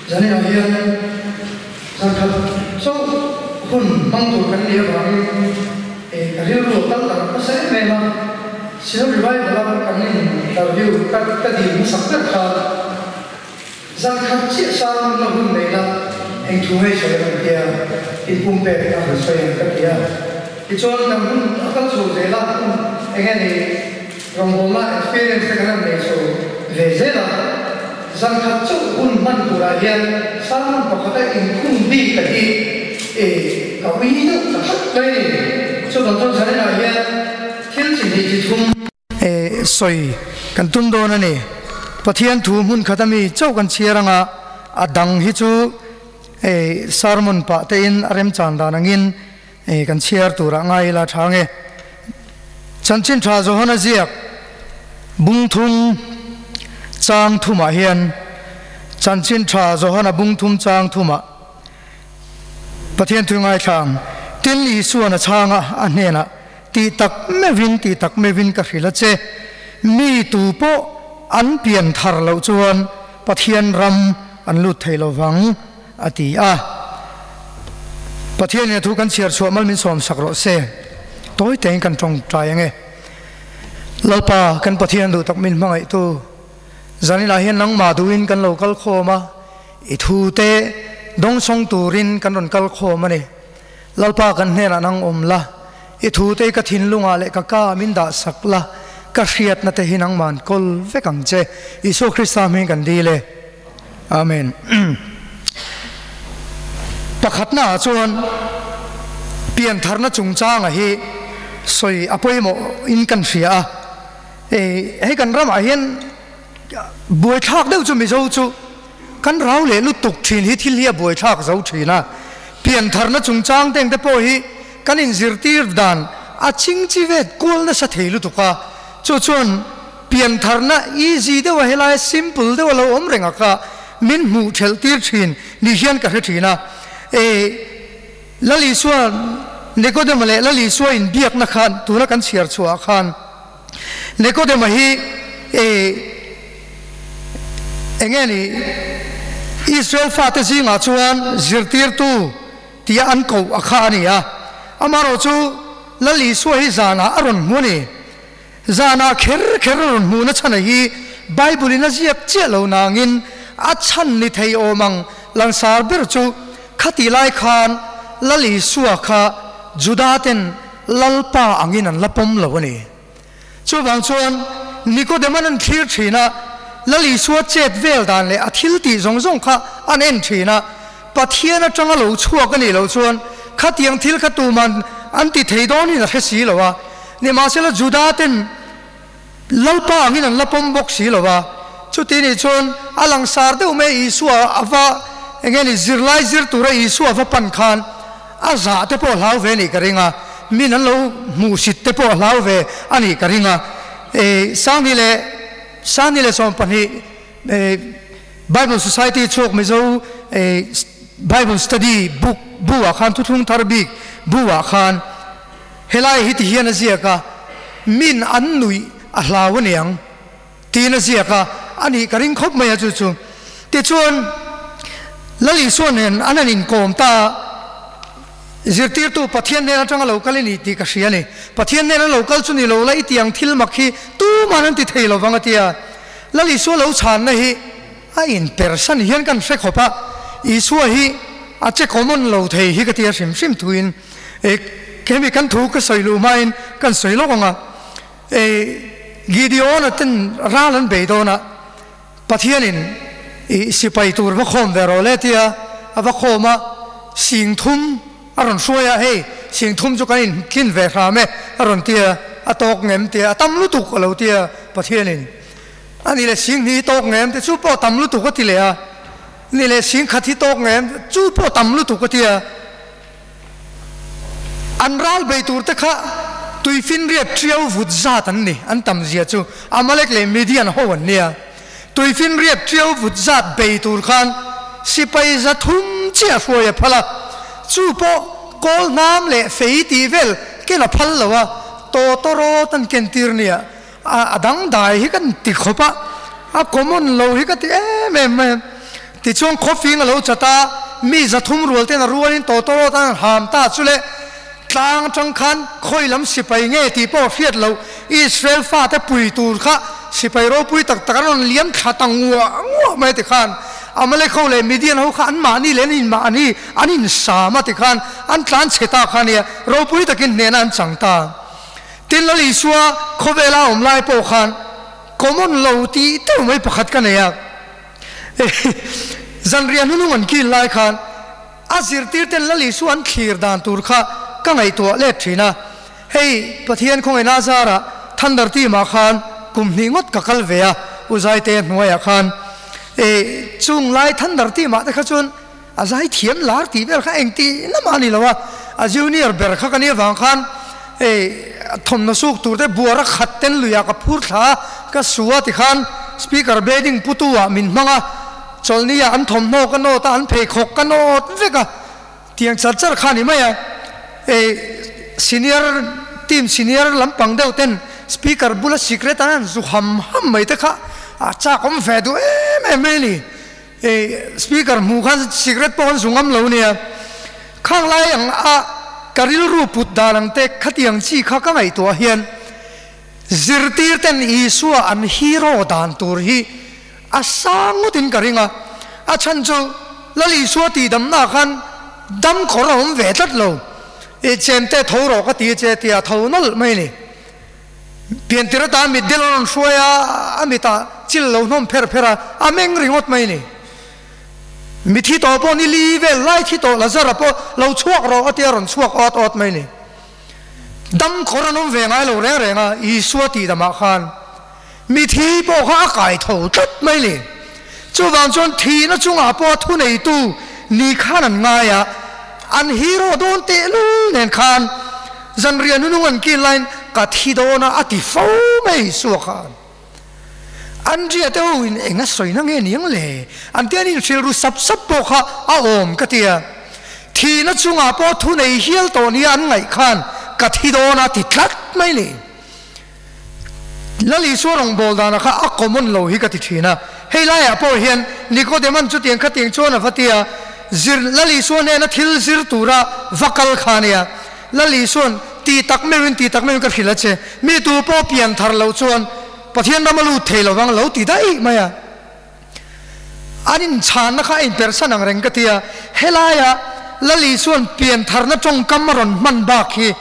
Zaninah hian zan khat chauh hun hmang tur kan nih avangin ka rilru a kal darh nasa em em a, Synod Revival a kan interview ka ka dil hmasak ber kha zan khat chiah sang na hun neihna eng thu ngei sawi ang tia inpumpek a han sawi ang ka ti a. Tichuan kan hun a kal chho zel a, hun eng nge ni rawngbawlna experience te kan han nei chho ve zel a, zan khat chauh hun hman turah hian sermon pakhata inkhung bik a hi e ka ui deuh ta tlat mai a ni. Chuvang chuan zaninah hian thil chi hnih chi thum. E sawi kan tum dawn a ni. Pathian thu hmun khat ami chauh kan chhiar anga a dang hi chu e sermon pah tein a remchan dan angin Hei kan chhiar turah ngai ila tha nge. Chanchin tha Johana ziak bung thum chang thumah hian Chanchin tha Johana bung thum chang thumah Pathian thu ngaithlang tin Isuan a chhang a, a hnenah tih tak meuhin tih tak meuhin ka hrilh a che, mi tu pawh an pian thar loh chuan Pathian ram an lut thei lo vang. A ti a. Pathianin a thu kan chhiar chhuah mal min sawm sak rawh se. Tawi tein kan tawngtai ang e. Lalpa, kan Pathian duh tak min hmangaihtu, zaninah hian nangmah duhin kan lo kal khawm a, i thu te dawngsawng turin kan rawn kal khawm a ni. Lalpa kan hnenah nang awm la, i thu te ka thinlungah leh ka ka min dah sak la, ka hriatna te hi nangman kawl vek ang che. Isua Krista hming kan dil e. Amen. Pakhatna ah chuan piantharna chungchanga hi sawi a pawimawh in kan hria a. Hei kan ramah hian buaithlak deuh chu Mizo chu kan rau leh lutuk thin hi thil hi a buaithlak zo thin a. Piantharna chungchang teng te pawh hi kan inzirtir dan a chingchi vet kual nasa thei lutuk a. Chu chuan Piantharna easy deuha helai simple deuha lo awm reng a kha min hmuh thelh tir thin ni hian ka hre thin a. E Lal Isua Nikodema leh Lal Isua inbiakna khan tuna kan chhiar chhuah ah khan Nikodema hi e enge ni Israel fate zingah chuan zirtirtu tia an koh a kha a ni a. Amaherawhchu chu Lal Isua hi zanah a rawn hmu a ni. Zanah kher kher a rawn hmuhna chhana hi Bible in a ziak chiah lo nangin a chhan ni thei awm ang langsar ber chu khati lai khan Lal Isua kha Juda ten Lalpa angin an la pawm lo a ni. Chuvang chuan Nikodem-an an thlir thin a, Lal Isua chet vel dan leh a thil tih zawng zawng kha an en thin a, Pathian atanga lo chhuak a nih loh chuan khatiang thil kha tuman an ti thei dawnin a hre si lo a. Nimahsela Juda ten Lalpa angin an la pawm bawk si lo a. Chuti nih chuan a langsar deuh mai Isua a va eng nge ni zirlai zir tura Isua a va pan khan a zah te pawh a hlau ve a nih ka ring a, min an lo hmuhsit te pawh a hlau ve a nih ka ring a. Sangni leh Sangni leh 12 Bible Society chhuak Mizo Bible Study book bu ah khan thuthlung thar bik bu ah khan helai hi ti hian a ziak a, min an nuih a hlau aniang tiin a ziak a, a nih ka ring khawp mai a chu chu. Tichuan Lal Isua nen an han inkawm ta a, Zirtirtu Pathian hnen atanga lo kal i ni tih ka hria a ni. Pathian hnena lo kal chu ni lo la i tiang thil mak hi tuman an ti thei lovang a ti a. Lal Isua lo chhanna hi a inpersan hian kan hre khawp a, Isua hi a che common lo thei hi ka ti a hrim hrim thuin e hemi kan thu ka sawi luh hmain kan sawi lawk ang a, e Gideon-a ten ral an bei dawn a, Pathianin i sipai tur va khawm ve rawh le tia a va khawm a, sing thum a rawn hruai a, hei sing thum chu kan intlin ve hram e a rawn ti a, a tawk ngem tia a tam lutuk a lo ti a Pathianin a ni leh sing hnih hi tawk ngem ti chu pawh tam lutuk a ti leh a, ni leh sing khat hi tawk ngem chu pawh tam lutuk a ti a. An ral bei tur te kha tuifinriat ṭiau vut zat an ni, an tam zia chu Amalek leh Midian ho an nia. Tuifinriat ṭiau vut zat bei tur khan sipai 300 chiah hruai a phal a, chu pawh kawl hnam leh fei tih vel ken a phal lo a, tawtawrawt an ken tir nia. A dangdai hi kan ti khawp a, a common lo hi ka ti em em mai a. Tichuan khawfing a lo chat a, mi 300 rual ten a rualin tawtawrawt an han ham ta chu le, tlang atang khan khawi lam sipai nge tih pawh hriat loh Israel fate pui tur kha sipai ropui tak tak an rawn liam thla ta nguah nguah mai tikhan Amalek ho leh Midian ho kha an mahni leh an inmahni an insam a tikhan an tlan chhe ta kha nia ropui takin hnehna an chang ta. Tin Lal Isua khawvela a awm lai pawh khan common lo tih deuh mai pakhat ka nei a. Zanriah hnunung an kil lai khan a zirtir ten Lal Isua an thlir dan tur kha ka ngaihtuah let thin a. Hei Pathian khawngaihna a zarah Thunder team ah khan kum hnih ngawt ka kal ve a, U Zaite hnuaiah khan chung lai Thunder team ah te kha chuan a zai thiam lar tih vel kha engti lamah a ni lo a, a junior ber kha ka nih avang khan thawmhnaw suk tur te buara khat ten luiah ka phur thla a, ka su a tikhan speaker bedding putu ah min hmang a, chawlhni ah an thawmhnaw ka nawt a, an pheikhawk ka nawt vek a, tiang char char kha a ni mai a, senior team senior lampang deuh ten speaker bula secret an han zu ham ham mai te kha a chak awm ve duh em em mai a ni. Speaker hmuh khan cigarette pawh an zu ngam lo nia. Khang lai ang a ka rilru put dan ang te khatiang chi kha ka ngaihtuah hian zirtir ten Isua an hero dan tur hi a sang ngawtin ka ring a. A chhan chu Lal Isua tihdamna khan dam khawr a awm ve tlat lo. Chemte tho rawh ka ti che tia tho nawlh mai ni. Piantir atan mitdel an rawn hruai a, a mitah chil lo hnawm pher pher a, a meng ringawt mai a ni. Mithi tawh pawh ni li vel lai thi tawh Lazara pawh lo chhuak rawh a tia rawn chhuak awt awt mai a ni. Dam khawr an awm ve ngai lo reng reng a, Isua tih damah khan mithi pawh kha a kai tho tlat mai a ni. Chuvang chuan thihna chungah pawh a thuneitu ni khan an ngai a, an hero dawn tehlul nen khan Zanriah nunung an kil laiin ka thi dawn a, a ti fo mai Isua khan. Andria te ho in eng a sawi na nge niang le? An tia an inhrilh ru sap sap pawh kha a awm ka ti a. Thihna chungah pawh thu nei hial tawh nia an ngaih khan ka thi dawn a ti tlat mai ni. Lal Isua rawngbâwl dânah kha a common lo hi ka ti ṭhîn a. Hei laiah pawh hian Nicodeman chutiang khatiang chuan a va ti a, zir Lal Isua hnêna thil zir tûra va kal kha a nia. Lal Isua'n ti tak meuhin ti tak meuhin ka hrilh a che, mi tu pawh pian thar loh chuan Pathian ram a lût thei lo vang lo ti daih mai a. An inchhânna kha a inpersan ang reng ka ti a. Helaia Lal Isua'n pian tharna ṭawngkam a rawn hman bâk hi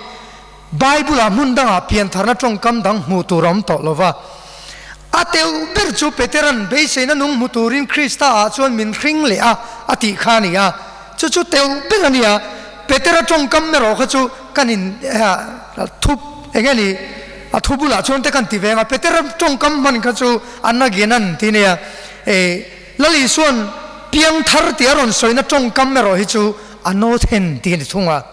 Bible-ah hmun dangah piantharna tawngkam dang hmuh tur a awm tawh lo va. A teuh ber chu Petera'n beiseina nung hmu turin Krista-ah chuan min hring leh a, a tih kha a ni a. Chu chu teuh ber a ni a. Petera tawngkam erawh kha chu kan in thup eng nge ni a thu bulah chuan te kan ti ve ang a. Petera tawngkam hman kha chu an again an ti nia. Lal Isua'n piangthar tih a rawn sawina tawngkam erawh hi chu a nawthen tih a ni thung a.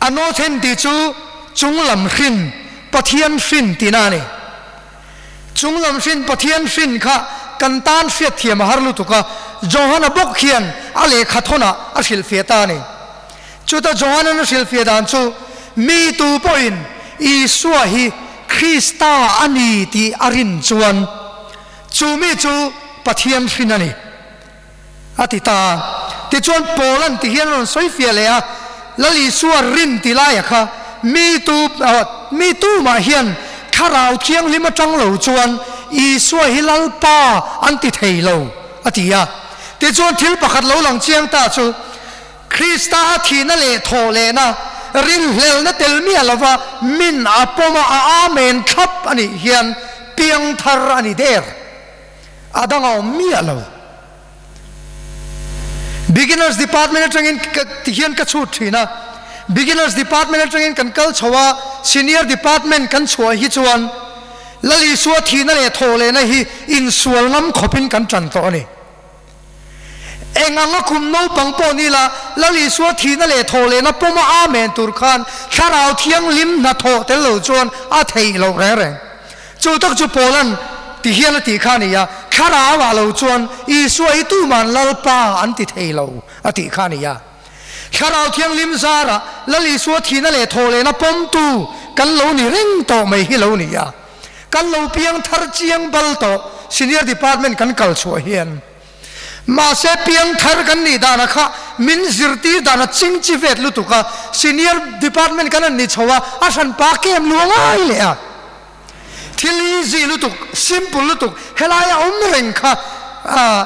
A nawthen tih chu chunglam hrin, Pathian hrin tihna a ni. Chunglam hrin, Pathian hrin kha kan tan hriatthiam a har lutuk a, Johana bawk hian a lehkha thawnah a hrilhfiah ta a ni. Chuta Johana'n a hrilhfiah dan chu, Mi tu pawhin Isua hi Krista a ni tih a rin chuan, chu mi chu Pathian hrin a ni. A ti ta a. Tichuan Paul-a'n ti hian a rawn sawi fiah leh a, Lal Isua rin ti laia kha mi tu mi tumah hian Thlarau Thianghlim atang lo chuan Isua hi Lalpa an ti thei lo, a ti a. Tichuan thil pakhat lo lang chiang ta chu, Krista a thihna leh thawh lehna, rinhlelna tel miah lova min a pawm a, a amen thlap a nih hian piangthar a ni der. A dang a awm miah lo. Beginners department atangin ti hian ka chhut thin a, Beginners department atangin kan kal chho a, Senior department kan chhuah hi chuan Lal Isua thihna leh thawh lehna hi insual ngam khawpin kan tan tawh a ni. Eng anga kum naupang pawh ni la, Lal Isua thihna leh thawh lehna pawma amen tur khan Thlarau Thianghlim hnathawh tel lo chuan a theih loh reng reng. Chu tak chu Paula'n ti hian a tih kha a ni a, Thlarau ah lo chuan Isua hi tuman Lalpa an ti thei lo a tih kha a ni a. Thlarau Thianghlim zarah Lal Isua thihna leh thawh lehna pawmtu kan lo ni reng tawh mai hi lo ni a. Kan lo piang thar chiang bal tawh Senior Department kan kal chhuah hian. Mahse piangthar kan nih dana kha min zirtir dana ching chi vet lutuk a, senior department kan han ni chho a, a hran pa kem lu a ngai leh a. Thil easy lutuk, simple lutuk, helaia awm reng kha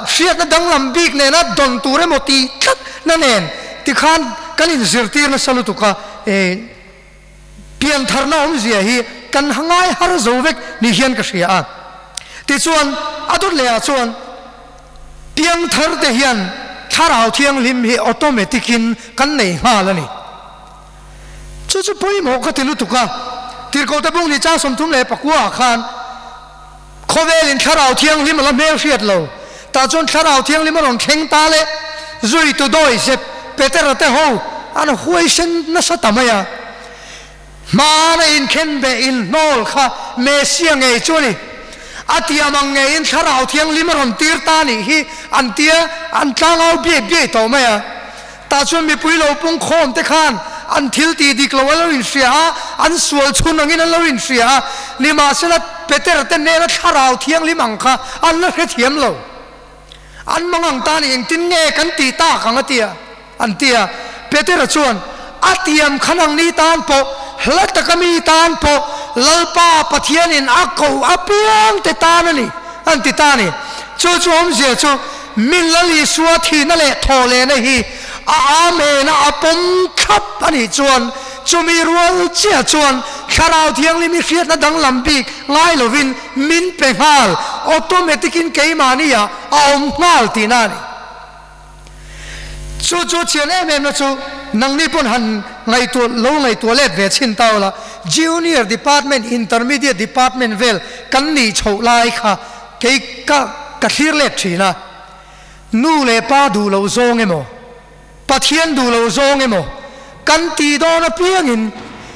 hriatna danglam bik nena dawn tur emaw tih tlat na nen tikhan kan inzirtir nasa lutuk a, piantharna awmzia hi kan ngai har zo vek ni hian ka hria a. Tichuan, a dawt lehah chuan piangthar te hian Thlarau Thianghlim hi automatic in kan nei nghal a ni. Chu chu pawimawh ka ti lutuk a, Tirhkohte bung ni chang 34 ah khan khawvelin Thlarau Thianghlim a la hmel hriat lo, tah chuan Thlarau Thianghlim a rawn thleng ta le, zuitu dawi zep Petera te ho an huaisen nasa ta mai a, hmana inkhen beh inhnawl kha Messia ngei chu a ni. A tiam ang ngeiin Thlarau Thianghlim a rawn tir ta nih hi an tia, an tlangau biai biai tawh mai a. Tah chuan mipui lo pung khawm te khan an thil tih dik lo an lo inhria a, an sual chhun angin an lo inhria a, nimahsela Peter te hnena Thlarau Thianghlim ang kha an la hrethiam lo. An mangang tan engtin nge kan tih tak ang a tia, an ti a. Petera chuan, A tiam khan ang ni tan pawh, hla taka mi tan pawh Lalpa Pathianin a ko apiang te tan a ni, an ti ta a ni. Chu chu awmzia chu Min Lal Isua thihna leh thawhlehna hi a Amen a a pawm thlap a nih chuan chumi rual chiah chuan Thlarau Thianghlim i hriatna danglam bik ngai lovin min pe nghal, automatic in keimahni ah a awm nghal tihna a ni. Chu chu chian em em na chu nangni pawn han ngaihtuah lo ngaihtuah let ve chhin ta ula, Junior Department, Intermediate Department vel kan nih chhoh lai kha Kei ka ka thlir let thin a, nu leh pa duh loh zawng emaw, Pathian duh loh zawng emaw kan tih dawn apiangin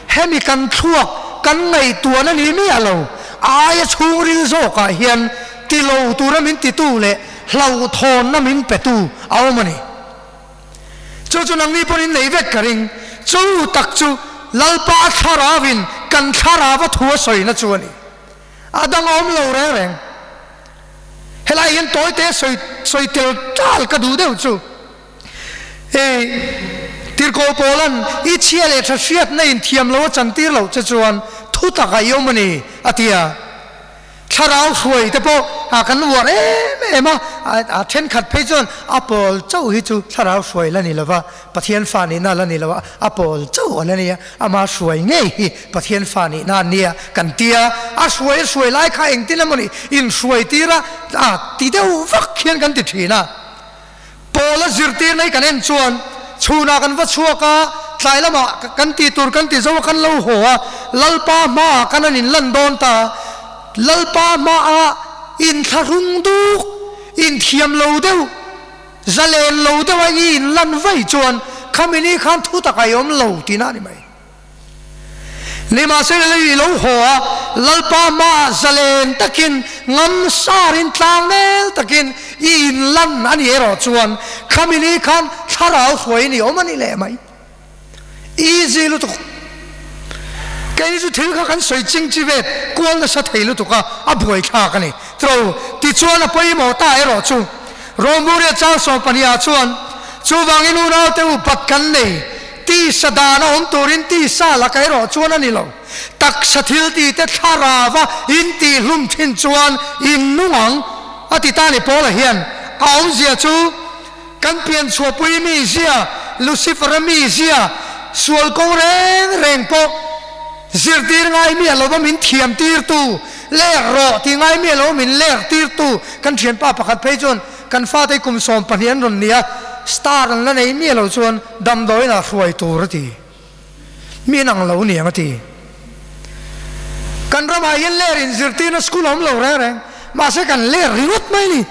hemi kan thluak kan ngaihtuahna ni miah lo, a aia chhungril zawkah hian ti lo tura min titu leh hlauhthawnna min petu a awm a ni. Chu chu nangni pawhin in nei vek ka ring. Chu tak chu Lalpa Thlarauin kan Thlarauva thu a sawina chu a ni. A dang a awm lo reng reng. Helai hian tawi te sawi sawi tel tal ka duh deuh chu. Ei Tirhkoh Pawlan i chhia leh tha hriatna in thiam lo a chantir loh che chuan thu takah i awm a ni a ti a. Thlarau hruai te pawh a kan uar em em a, a thenkhat phei chuan a pawl chauh hi chu thlarau hruai la ni lova, Pathian fa nihna la ni lo a, a pawl chauh a la nia, ama hruai ngei hi Pathian fa nihna a nia kan ti a, a hruai a hruai lai kha engtin emaw ni inhruai tir a, a ti deuh vak hian kan ti thin a. Pawl a zirtir mai kan en chuan chhunah kan va chhuak a, tlai lamah kan tih tur kan ti zo a kan lo haw a, Lalpa hmaah kan an inlan dawn ta, Lalpa hmaah inthlahrung duk, inthiam lo deuh, Zalen lo deuh a i in lan vaih chuan khami ni khan thu tak a i awm lo tihna a ni mai. Nimahsela lei i lo haw a, Lalpa hmaah zalen takin ngam sarin tlang nel takin i in lan a ni erawh chuan khami ni khan thlarau hruaiin i awm a ni leh mai. Easy lutuk. Kei chu thil kha kan sawi ching chi vet kual nasa thei lutuk a, a buai thlak a ni. Tro, tichuan a pawimawh ta erawh chu Romuria chang 12 ah chuan, Chuvangin unaute u bat kan nei, tisa dan a awm turin tisa laka erawh chuan a ni lo. Taksa thil ti te thlarava in tihhlum thin chuan in nung ang, a ti ta ni Paula hian. A awmzia chu. Kan pianchhuahpui mizia, Lucifer-a mizia, sual kawng reng reng pawh zirtir ngai miah lova min thiam tirtu, lek rawh tih ngai miah lova min lek tirtu kan thianpa pakhat phei chuan kan fate kum 12 an rawn ni a, star an la nei miah lo chuan damdawiin ah hruai tur a ti. Mi an ang lo niang a ti. Kan ramah hian ler inzirtirna school a awm lo reng reng, mahse kan ler ringawt mai ni.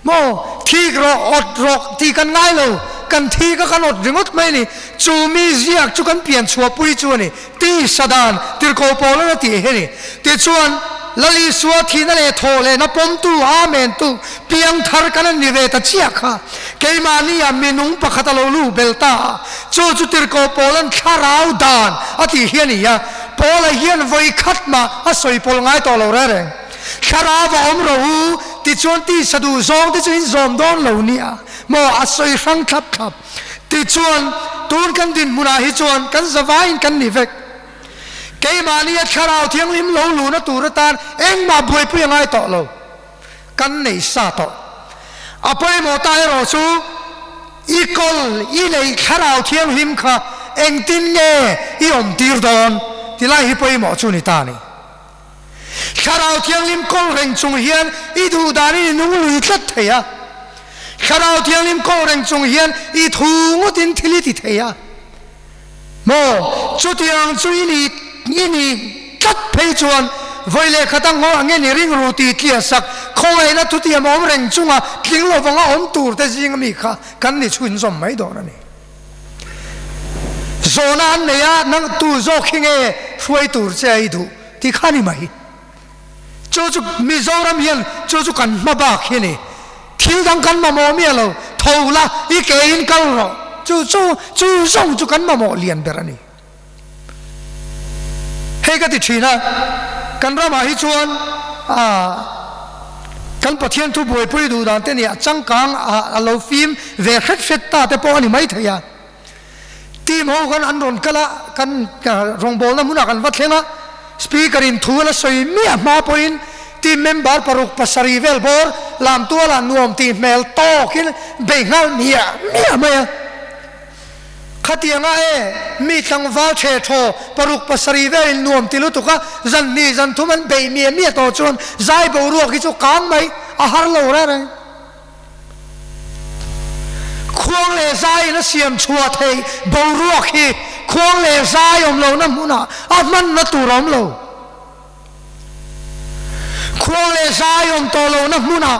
Maw, thik rawh, awt rawh tih kan ngai lo, kan thik a kan awt ringawt mai ni. Chu mi ziak chu kan pian chhuahpui chu a ni. Ti Sadan, Tirhkoh Paulan a tih hi a ni. Tichuan, Lal Isua thihna leh thawh lehna pawmtu, Amen tu, piangthar kan an ni ve ta chiah kha. Keimahni ah minung pakhat a lo luh bel ta a, chu chu Tirhkoh Paulan thlarau dan a tih hi a ni a. Paula hian vawi khat mah a sawi pawlh ngai tawh lo reng reng. Thlarau a awm rawh u. Tichuan tisa duh zawng te chu in zawm dawn lo nia maw? A sawi hrang thlap thlap. Tichuan tun kan dinhmunah hi chuan kan zavaiin kan ni vek. Keimahnia Thlarau Thianghlim lo luhna tur atan engmah buaipui a ngai tawh lo. Kan nei sa tawh. A pawimawh ta erawh chu i kawl i neih Thlarau Thianghlim kha engtin nge i awm tir dawn ti lai hi pawimawh chu ni ta a ni. Thlarau Thianghlim kawl reng chung hian i duh danin i nung lui tlat thei a. Thlarau Thianghlim kawl reng chung hian i thu ngawtin thil i ti thei a. Maw? Chutiang chu i nih i nih tlat phei chuan vawi leh khat a nghawh nge ni ringru tih tliah sak khawngaihna thutiam awm reng chunga tling lo vanga awm tur te zinga mi kha kan ni chhunzawm mai dawn a ni. Zawhna an nei a, nang tu zawk hi nge hruai tur che a i duh tih kha a ni mai. Chu chu Mizoram hian chu chu kan hma bak hi a ni. Thil dang kan mamawh miah lo, tho la, i ke in kal rawh. Chu chu chu zawng chu kan mamawh lian ber a ni. Hei ka ti thin a, kan ramah hi chuan kan Pathian thu buaipui duh dan te nia changkang a lo fim ve hret hret ta te pawh a ni maithei a. Team ho khan an rawn kal a, kan rawngbawlna hmunah kan va thleng a, Speaker in thu a la sawi miah hma pawhin team member paruk pasarih vel bawr lam tualah nuam tih hmel tawkin bei nghal miah miah mai a. Khatianga e, mi tlangval ṭhe thaw paruk pasarih velin nuam ti lutuk a, zan hnih zan thum an beih miah miah tawh chuan zai boruak hi chu kang mai a har lo reng reng. Khuang leh zaiin a siam chhuah theih boruak hi khuang leh zai awm lohna hmunah a hmanna tur a awm lo. Khuang leh zai awm tawh lohna hmunah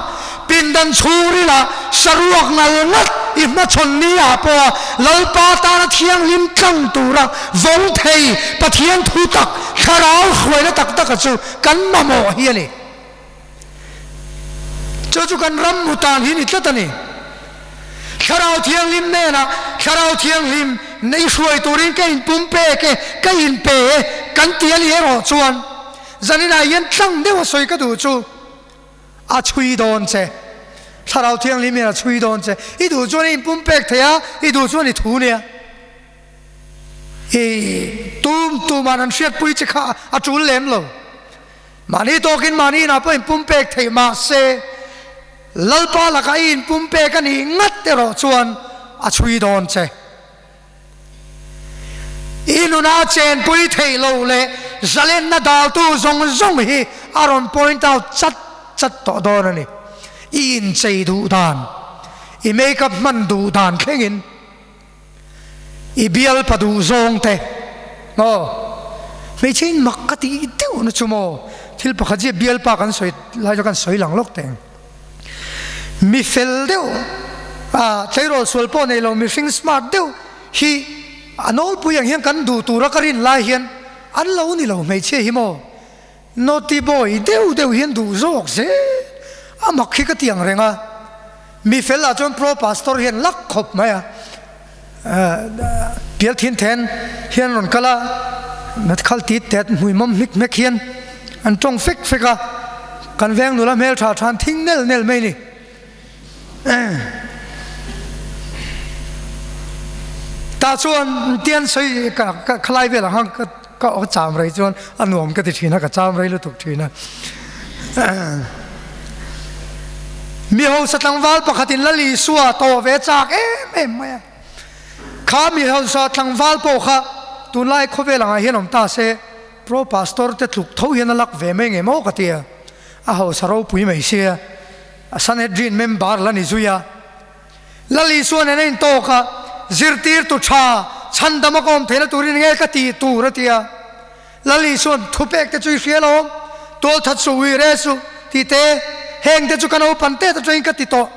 pindan chhungrilah saruak ngal ngat i hmachhawn ni ah pawha Lalpa tana thianghlim tlang tura vawng thei Pathian thu tak, thlarau hruaina tak taka chu kan mamawh hi a ni. Chu chu kan ram hmu tan hi ni tlat a ni. Thlarau Thianghlim hnenah, Thlarau Thianghlim, nei hruai turin ka inpum pek e, ka inpe e, kan ti a ni erawh chuan zaninah hian tlang deuh a sawi ka duh chu a chhui dawn che. Thlarau Thianghlim hian a chhui dawn che. I duh chuan i inpum pek thei a, i duh chuan i thu nia. I tum tuman an hriatpui che kha a tul lem lo. Mahni tawkin mahni inah pawh inpumpek theih mah se, Lalpa lakah i inpumpek a nih ngat erawh chuan a chhui dawn che. I nuna chenpui theih loh leh zalenna daltu zawng zawng hi a rawn point out chat chat tawh dawn a ni. I inchei duh dan, i make up hman duh dan thlengin. I bialpa duh zawng te maw hmeichhe in mak ka tih deuh na chu maw thil pakhat zia bialpa kan sawi lai chu kan sawi lang lawk teng mi fel deuh a tleirawl sual pawh nei lo mihring smart deuh hi a nawlpui ang hian kan duh tura ka rin lai hian an lo ni lo hmeichhia hi maw Naughty boy deuh deuh hian duh zawk zel a mak hi ka ti ang reng a, mi fel ah chuan pro pastor hian lak khawp mai a, pial thin then hian rawn kal a, khal tit tet hmui mawm hmik hmek hian an tawng fek fek a, kan veng nula hmel tha than thing nel nel mai ni. Tah chuan tian sawi ka khalai velah khan ka ka cham rei chuan a nuam ka ti thin a, ka cham rei lutuk thin a. Mi hausa tlangval pakhatin Lal Isua tawh ve chak em em mai a. Kha mi hausa tlangval pawh kha tunlai khawvel angah hian awm ta se Pro Pastor te tluk tho hian a lak ve mai nge maw ka ti a, a hausa ropui mai sia. A Sanhedrin member la ni zui a. Lal Isua nen a intawk a, zirtirtu tha chhandam a ka awm theihna turin nge ka tih tur a ti a. Lal Isua'n thupek te chu i hria lo, tualthat suh, ui re suh tih te, heng te chu ka naupan tet atangin ka ti tawh.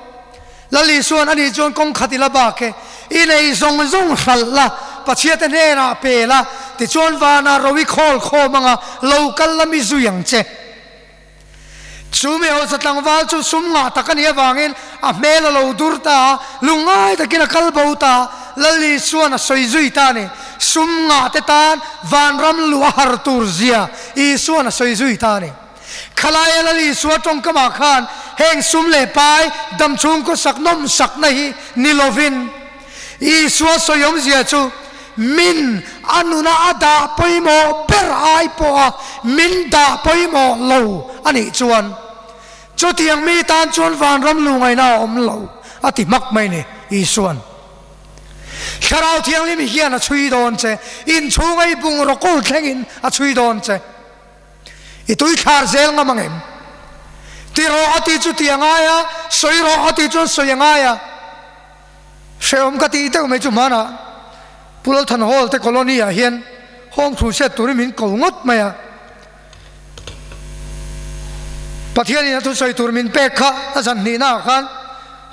Lal Isua'n ani chuan kawng khat i la bak e, i nei zawng zawng hralh la, Pathiate hnenah pe la, tichuan vanah ro i khawl khawm anga lo kal la mi zui ang che. Chu mi hausa tlangval chu sum ngah tak a nih avangin a hmel a lo dur ta a, lungngai takin a kal bo ta a, Lal Isua'n a sawi zui ta a ni. Sum ngah te tan vanram luh a har tur zia Isua'n a sawi zui ta a ni. Khalaia Lal Isua tawngkamah khan Heng sum leh pai damchhung khawsak nawmsakna hi ni lovin, Isua sawi awmzia chu min a nuna a dah pawimawh ber ai pawha min dah pawimawh lo a nih chuan chutiang mi tan chuan vanram lungaina a awm lo a ti hmak mai ni Isua'n. Thlarau Thianghlim hian a chhui dawn che, inchhunga i bungraw kawl thlengin a chhui dawn che. I tui thlar zel ngam ang em? Ti rawh a ti chu ti a ngai a, sawi rawh a ti chuan sawi a ngai a. Hrehawm ka tih deuh mai chu hmanah Pu Lalthan Hall te colony ah hian home crusade turin min ko ngawt mai a. Pathianin a thusawi tur min pek kha a zan hnihna ah khan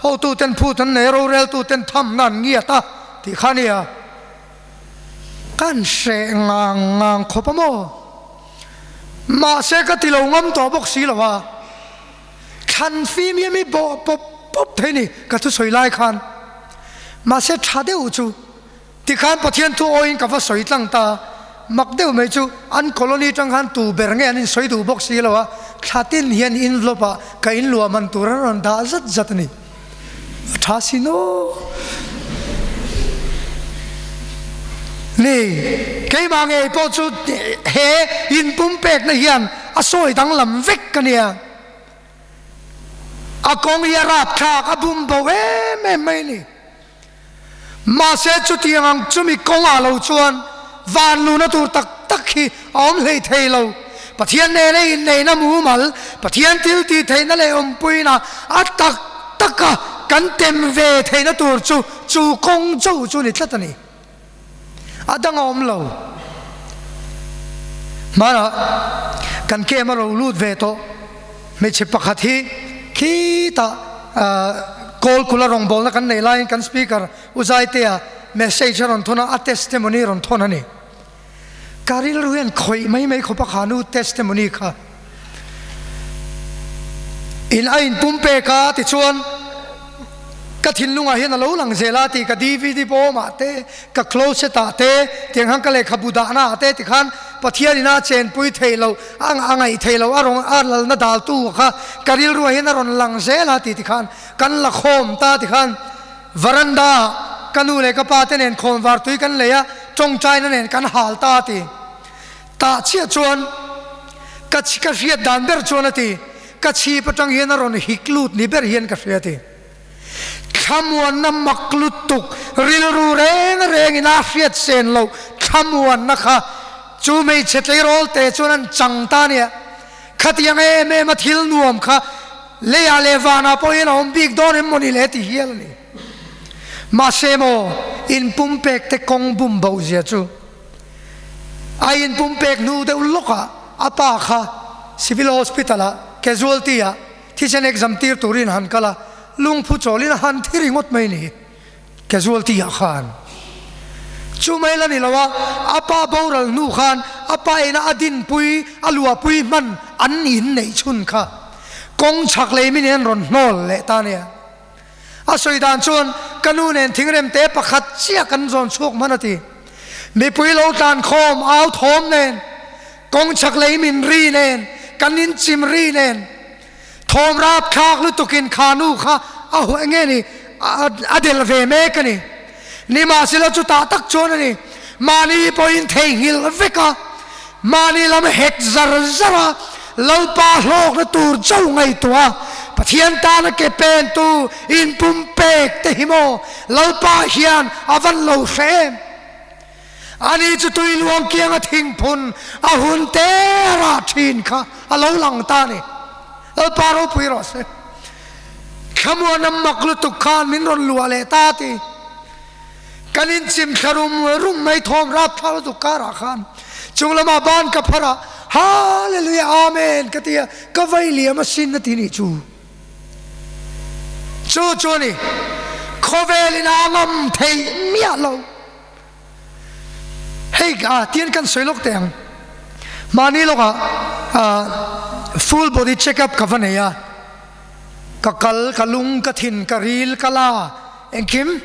hotu ten phut an nei a, roreltu ten thamna an ngiat a tih kha a ni a. Kan hreh ngang ngang khawp a maw? Mahse ka ti lo ngam tawh bawk si lo a, thlan fim hi mi bawh pawp pawp thei ni ka thusawi lai khan. Mahse tha deuh chu tikhan Pathian thu awiin ka va sawi tlang ta, mak deuh mai chu an colony tang khan tu ber nge an insawi duh bawk si lo a, thla tin hian envelope ah ka inluah man tur an rawn dah zat zat a ni. A tha si naw. Ni, keimah ngei pawh chu he inpumpekna hian a sawi danglam vek ka nia. A kawng hi a rapthlak, a bum bo em em mai a ni. Mahse chutiang ang chumi kawngah lo chuan van luhna tur tak tak hi a awm hlei thei lo. Pathian nena inneihna mumal, Pathian thil tih theihna leh awmpuina a tak taka kan tem ve theihna tur chu chu kawng cho chu ni tlat a ni. A dang a awm lo. Hmanah kan kem a ro lut ve tawh. Hmeichhe pakhat hi khitah kawl kula rawngbawlna kan neih laiin kan speaker U Zaitea message a rawn thawn a, a testimony rawn thawn a ni. Ka rilru hian khawih mai mai khawp a kha nu testimony kha. In a inpumpek a tichuan ka thinlungah hian a lo lang zel a tih ka dvd bawmah te, ka closet ah te, tiang khan ka lehkhabu dahna ah te tikhan Pathian ina a chenpui theih loh, a a ngaih theih loh, a rawn a lalna daltu kha ka rilruah hian a rawn lang zel a tih tikhan kan la khawm ta tikhan veranda ah ka nu leh ka pa te nen khawnvar tui kan lei a, tawngtaina nen kan hal ta a ti. Tah chiah chuan ka ka hriat dan ber chuan a ti, ka chhip atang hian a rawn hik lut ni ber hian ka hria a ti. Thlamuanna mak lutuk, rilru reng rengin a hriat sen loh thlamuanna kha chu hmeichhe tleirawl te chuan an chang ta a nia. Khatiang em em a thil nuam kha leiah leh vanah pawh hian a awm bik dawn em maw ni le ti hial a ni. Mahse maw inpumpek te kawng bum boh zia chu A inpumpek hnu deuh lawkah a pa kha Civil Hospital ah casualty ah thisen exam tir turin a han kal a, lungphu chawlin a han thi ringawt mai ni casualty ah khan. Chu mai la ni lo a, a pa boral hnu khan a pa ina a dinpui, a luahpui hman an inneih chhun kha kawng chhak lei min in an rawn hnawl leh ta nia. A sawi dan chuan ka nu nen thingrem te pakhat chiah kan zawn chhuak hman a ti. Mipui lo tlan khawm au thawm nen, kawng chhak lei min ri nen, kan inchim ri nen, thawm rap thlak lutukin kha nu kha a hu enge ni a del ve mek a ni. Nimahsela chutah tak chuan a ni, mahni pawhin theihnghilh vek a, mahni lam hek zar zar a, Lalpa hlawkna tur cho ngaihtuah a, Pathian tana ke pentu inpumpek te hi maw Lalpa hian a van lo hre em? Ani chu tui luang kianga thingphun a hun te rah thin kha a lo lang ta a ni. Lalpa ropui rawh se. Thlamuana mak lutuk khan min rawn luah leh ta ti. Kan inchim thla rum rum mai thawm rap thla lutuk karah khan chung lamah ban ka phar a, Hallelujah Amen ka ti a, ka vai liam asin a ti nih chu. Chu chu a ni, khawvelin a ngam theih miah lo. Hei a tian kan sawi lawk teh ang. Mahni lawkah full body check up ka va nei a, ka kal, ka lung, ka thin, ka ril, ka la, engkim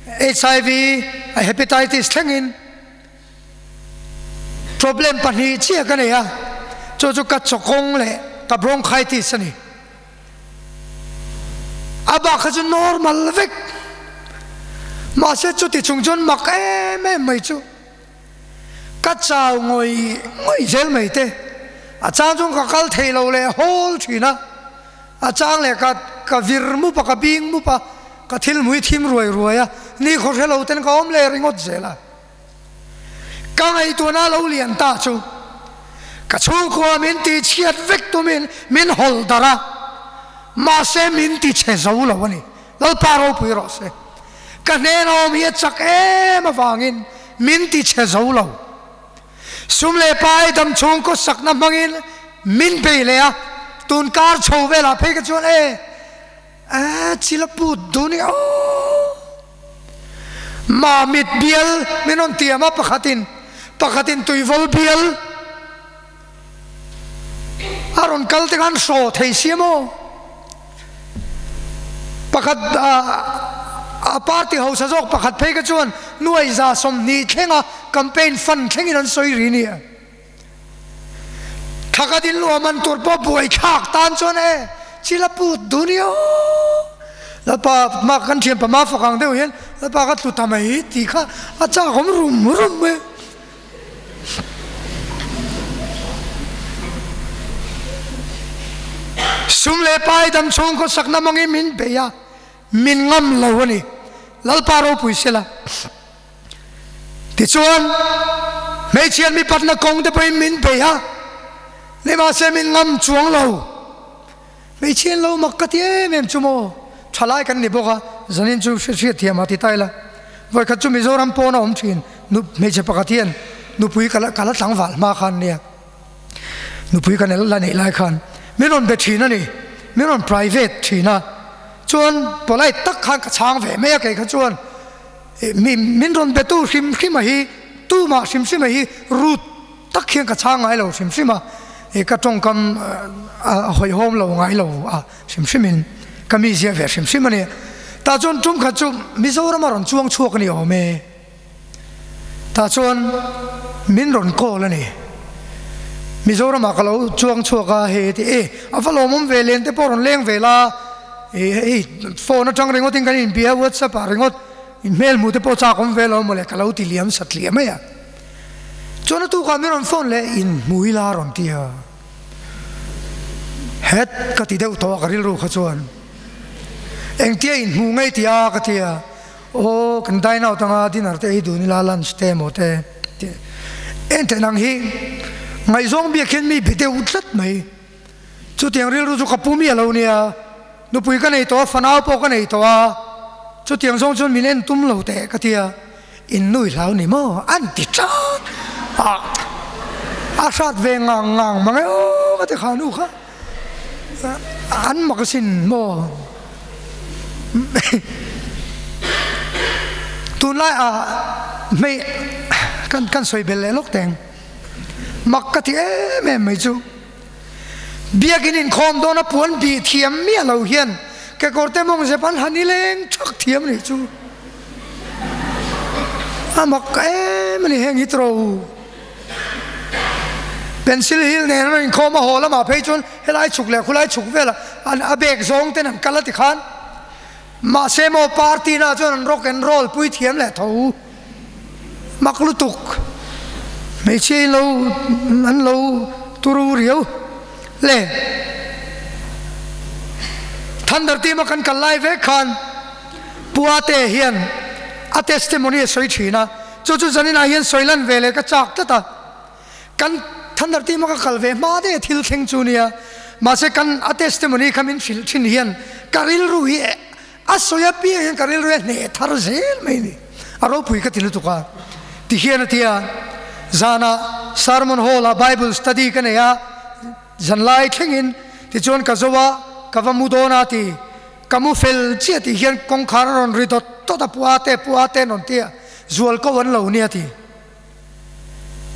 HIV, hepatitis thlengin problem pahnih chiah ka nei a, chu chu ka chawkawng leh ka bronchitis a ni. A bak kha chu normal vek. Mahse chuti chung chuan mak em em mai chu ka chau ngawih ngawih zel mai te. A chang chuan ka kal thei lo leh hawl thin a, a chang leh ka ka vir mup a, ka bing mup a, ka thil hmui thim ruai ruai a, ni khaw hre lo ten ka awm leh ringawt zel a. Ka ngaihtuahna lo lian ta chu ka chhungkua min ti chhiat vek tumin min hawl darh a, mahse min ti chhe zo lo a ni. Lalpa ropui rawh se. Ka hnena awm hi a chak em avangin min ti chhe zo lo. Sum leh pai dam chhungkaw sakna hmangin min bei leh a, tun kar chho velah phei ka chuan e, e chil a put dun i aw. Mamit bial min rawn tiam a pakhatin pakhatin tuivawl bial a rawn kal te khan hraw thei sia maw? Pakhat a party hausa zawk pakhat phei kha chuan nuai 20 thlenga campaign fund thlengin an sawi ri nia. Thla ka din luah man tur pawh buai thlak tan chuan e chil a put dun i aw Lalpa mah kan thian pama fak ang deuh hian Lalpa ka tlu ta mai tih kha a chak awm rum rum mai. Sum leh pai dam chhung khawsakna mangin min bei a, min ngam lo a ni. Lalpa ropui sela. Tichuan, hmeichhiat mipatna kawng te pawhin min bei a, nimahse min ngam chuang lo. Hmeichhian lo mak ka ti em em chu maw? Thalai kan ni bawk a, zanin chu hriat thiam a ti ta ila. Vawikhat chu Mizoram pawn a awm thin, nu hmeichhe pakhat hian nupui ka la ka la tlangval hma khan nia, nupui ka la neih lai khan min rawn be thin a ni, min rawn private thin a, chuan polite tak khan ka chhang ve mai a kei kha chuan. Mi min rawn betu hrim hrim a hi, tumah hrim hrim a hi rut tak hian ka chhang ngai lo hrim hrim a, ka tawngkam a hawihhawm lo ngai lo a hrim hrim in ka mi zia ve hrim hrim a ni. Tah chuan tum khat chu Mizoram a rawn chuang chhuak a ni awm e. Tah chuan min rawn call a ni. Mizoram ah ka lo chuang chhuak a hei ti e a va lawmawm ve len te pawh rawn leng ve la. Hei phone atang ringawt in kan inbia whatsapp ah ringawt in hmel hmuh te pawh chak awm ve lo mawle ka lo ti liam sat liam mai a. Chuan a tukah min rawn phone leh in hmu ila rawn ti a. Het ka ti deuh tawh a ka rilru kha chuan engtia in hmu ngei ti a ka ti a. Aw kan dine out anga dinner te ei dun ila lunch te emaw te en theih nang hi ngaihzawng biak hian mi be deuh tlat mai. Chutiang rilru chu ka pu miah lo nia, nupui ka nei tawh a, fanau pawh ka nei tawh a, chutiang zawng chuan min en tum lo teh ka ti a, in nui hlau ni maw? An ti chat a, a hrat ve ngang ngang mang e aw ka ti kha nu kha, an mak asin maw? Tunlai ah hmei kan sawi bel leh lawk teng, mak ka ti em em mai chu. Biakin inkhawm dawna puan bih thiam miah lo hian kekawrte mawng zep an han i leng thak thiam nih chu a mak em a ni heng hi tro. Pencil heel nen an inkhawm a haw lamah phei chuan helai chhuk leh khulai chhuk velah an a bag zawng ten an kal a ti khan mahse maw party na chuan an rock and roll pui thiam leh tho. Mak lutuk, hmeichhia in lo an lo turu riau le. Thunder team a kan kal lai vek khan Puate hian a testimony a sawi thin a, chu chu zaninah hian sawi lan ve leh ka chak tlat a. Kan Thunder team a ka kal ve hma daih a thil thleng chu nia, mahse kan a testimony kha min hrilh thin hian ka rilru hi A sawi apiang hian ka rilru hi a hneh thar zel mai ni. A ropui ka ti lutuk a. Ti hian a ti a, Zanah Sermon Hall ah Bible study ka nei a, zanlai thlengin tichuan ka zo a, ka va mu dawn a ti. Ka mu fel chiah tih hian kawngkhar a rawn ri dawt dawt a, Pu Ate, Pu Ate an rawn ti a, zual ko an lo nia ti.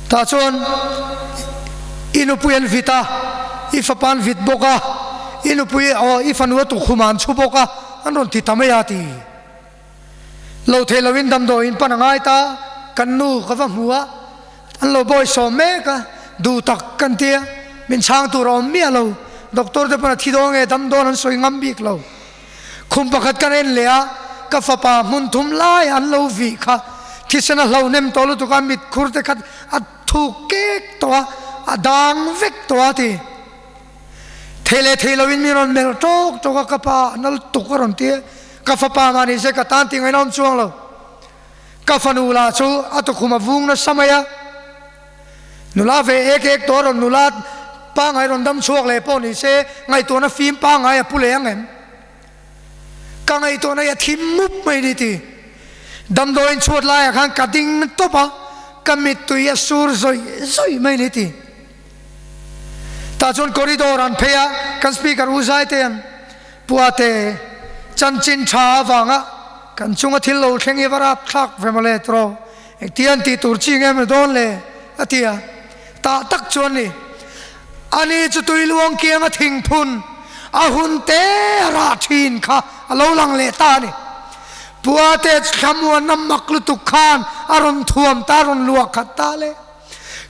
Tah chuan i nupui an vit a, i fapa an vit bawk a, i nupui aw i fanu a tukkhum ah an chhu bawk a, an rawn ti ta mai a ti. Lo theih loin damdawiin pan a ngai ta, kan nu ka va hmu a, an lo bawi sawm mek a, duh tak kan ti a, min chhang tur a awm miah lo, doctor te pawn a thi dawn nge dam dawn an sawi ngam bik lo. Khum pakhat kan en leh a, ka fapa hmun thum lai an lo vih kha thisen a hlo nem tawh lutuk a, mitkhur te khat a thuk kek tawh a, a dang vek tawh a ti. Thei leh thei loin min rawn melh tawk tawk a, ka pa a nal tuk a rawn ti a, ka fapa mah ni se ka tan tih ngaihna awm chuang lo. Ka fanu lah chu a tukhum a vung nasa mai a, nula ve ek ek tawh a rawn nula pangngai rawn dam chhuak leh pawh ni se ngaihtuahna fim pangngai a pu leh ang em? Ka ngaihtuahna hi a thim mup mai ni ti. Damdawiin chhuat laiah khan ka ding tawp a, ka mittui a sur zawih zawih mai ni ti. Tah chuan corridor an phei a, kan speaker u zai te an Puate chanchin tha avanga kan chunga thil lo thleng hi va rap thlak ve mawle tiraw, engtia an tih tur chi nge maw dawn le a ti a, tah tak chuan ni ani chu tui luang kianga thingphun a hun te a rah thin kha a lo lang leh ta a ni. Puate thlamuanna mak lutuk khan a rawn thuam ta, a rawn luah khat ta le.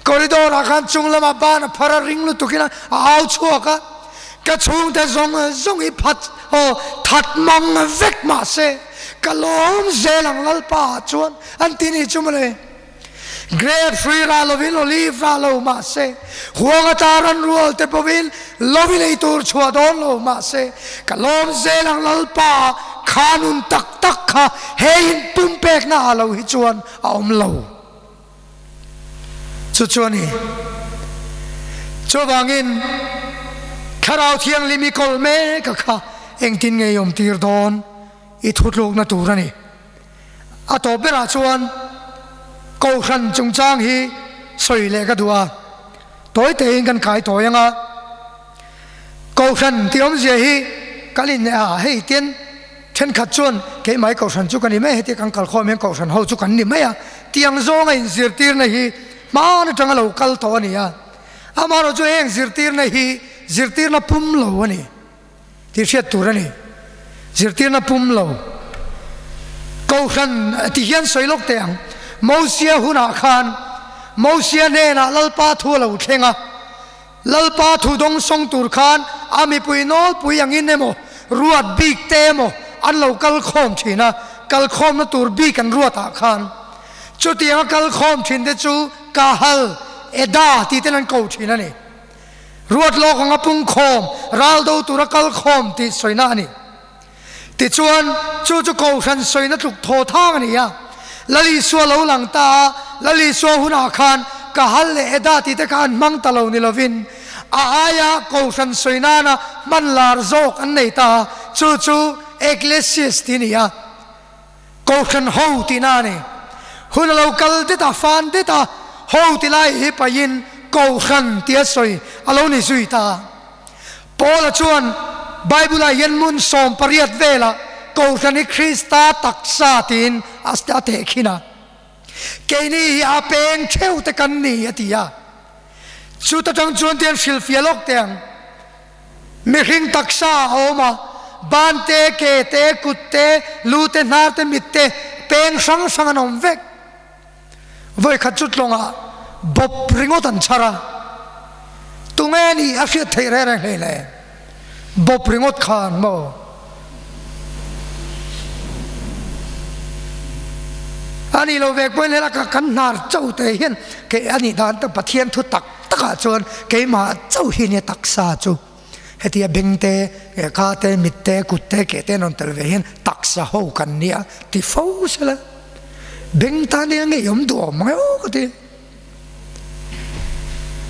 Corridor ah khan chung lamah ban a phar a ring lutukin a au chhuak a, ka chhungte zawng zawng hi phat aw that mang vek mahse ka lawm zel ang Lalpa ah chuan an ti ni chu mawle. Grape hrui rah lovin olive rah lo mahse huang ata ran rual te pawhin lo i lei tur chhuah dawn lo mahse ka lawm zel ang Lalpa ah kha nun tak tak kha he in pumpekna ah lo hi chuan a awm lo. Chu chu a ni. Chuvangin Thlarau Thianghlim i kawl mek a kha engtin nge i awm tir dawn i thutlukna tur a ni. A tawp berah chuan Kohhran chungchang hi sawi leh ka duh a, tawi tein kan kai tawi ang a. Kohhran tih awmzia hi kan inneih a, hei tin thenkhat chuan keimah Kohhran chu ka ni mai, heti kan kalkhawm hian Kohhran ho chu kan ni mai a, tiang zawnga inzirtirna hi hmaan atanga lo kal tawh a ni a. Amaherawhchu chu heng zirtirna hi zirtirna pum lo a ni tih hriat tur a ni. Zirtirna pum lo Kohhran ti hian sawi lawk teh ang. Mosia hunah khan Mosia hnenah Lalpa thu a lo thleng a. Lalpa thu dawngsawng tur khan a mipui nawlpui angin emaw, ruat bik te emaw an lo kal khawm thin a, kal khawmna tur bik an ruatah khan chutianga kal khawm thin te chu Kahal, Eda tih ten an ko thin a ni. Ruat lawk anga pung khawm, ral do tura kal khawm tih sawina a ni. Tichuan, chu chu Kohhran sawina tluk thaw thang a ni a. Lal Isua lo lang ta a, Lal Isua hunah khan Kahal leh Eda tih te kha an hmang ta lo ni lovin, a aia Kohhran sawi nana hman lar zawk an nei ta a, chu chu Ecclesias tih a ni a, Kohhran ho tihna a ni. Hun a lo kal det a, fan det a, ho ti lai hi pahin Kohhran tia sawi a lo ni zui ta a. Paula chuan Bible-ah hian hmun 18 velah Kohhran hi Krista taksa tiin a tehkhin a. Keini hi a peng theuh te kan ni a ti a. Chuta tang chuan tian hrilhfiah lawk teh ang. Mihring taksa a awm a, ban te, ke te, kut te, lu te, hnar te, mit te, peng hrang hrang an awm vek. Vawikhat chu tlawngah bawp ringawt an chhar a, tunge nih a hriat theih reng reng hlei le, bawp ringawt khan maw? A nih lo ve pawhin helai ka kan hnar chauh te hian kei a nih dan Pathian thu tak takah chuan keimah chauh hi nia taksa chu hetia beng te, ka te, mit te, kut te, ke te an rawn tel ve hian taksa ho kan nia ti fo sela. Beng tan hian ngei awm duh awm mang emaw ka ti.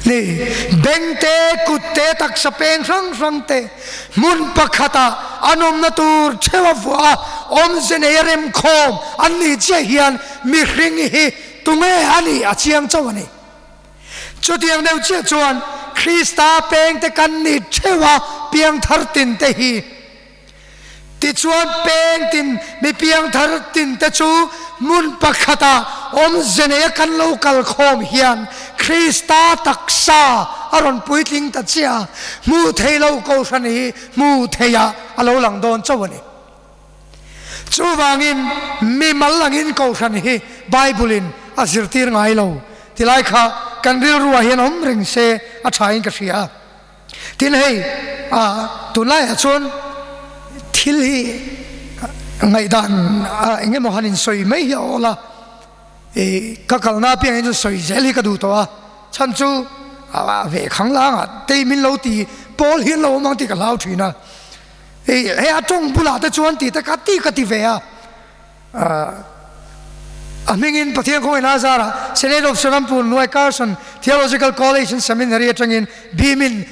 Ni, beng te, kut te, taksa peng hrang hrang te hmun pakhatah an awmna tur theuh a vuah a, awmze nei a remkhawm an nih chiah hian mihring hi tunge a nih a chiang chauh a ni. Chutiang deuh chiah chuan Krista peng te kan ni theuh a piangthar tin te hi. Tichuan peng tin mi piangthar tin te chu hmun pakhatah awmze neia kan lo kal khawm hian Krista taksa a rawn puitling ta chiah a, hmuh thei lo Kohhran hi hmuh theiah a lo lang dawn chauh a ni. Chuvangin mi mal angin Kohhran hi Bible-in a zirtir ngai lo tilai kha kan rilruah hian awm reng se a thain ka hria a. Tin hei, tunlaiah chuan thil hi Ngaihdan eng emaw han insawi mai hi a awl a, ka kalna apiangin chu sawi zel hi ka duh tawh a, chhan chu a ve khang langah tei min lo ti pawl hi an lo awm ang tih ka hlau thin a, hei a tawng bulah te chuan tih te ka ti ka ti ve a, a hmingin Pathian khawngaihna azarah Senate of Serampur hnuai Carson Theological College and Seminary atangin Bimin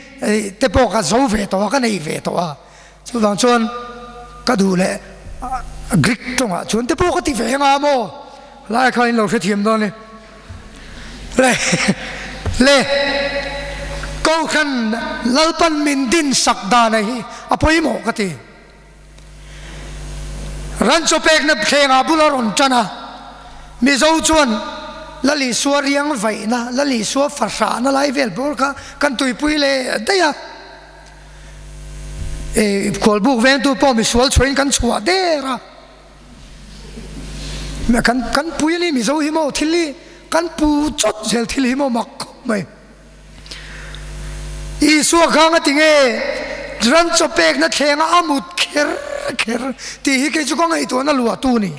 te pawh ka zo ve tawh a, ka nei ve tawh a. Chuvang chuan ka duh leh Greek tawngah chuan te pawh ka ti ve anga maw? Lai kha in lo hrethiam dawn e. Le le Kohhran Lalpan min din sak dana hi a pawimawh ka ti. Ran chaw pekna thlengah bula rawn tan a, Mizo chuan Lal Isua riang vaihna, Lal Isua fahrahna lai vel bawr kha kan tuipui leh daih a. E khualbuk vengtu pawh misual chhuahin kan chhuah der a, kan kan pui a ni Mizo hi maw thil hi kan pu chawt zel thil hi maw mak khawp mai. Isua kha nga tinge ran chaw pekna thlenga a mut kher kher tih hi kei chu ka ngaihtuahna luahtu ni.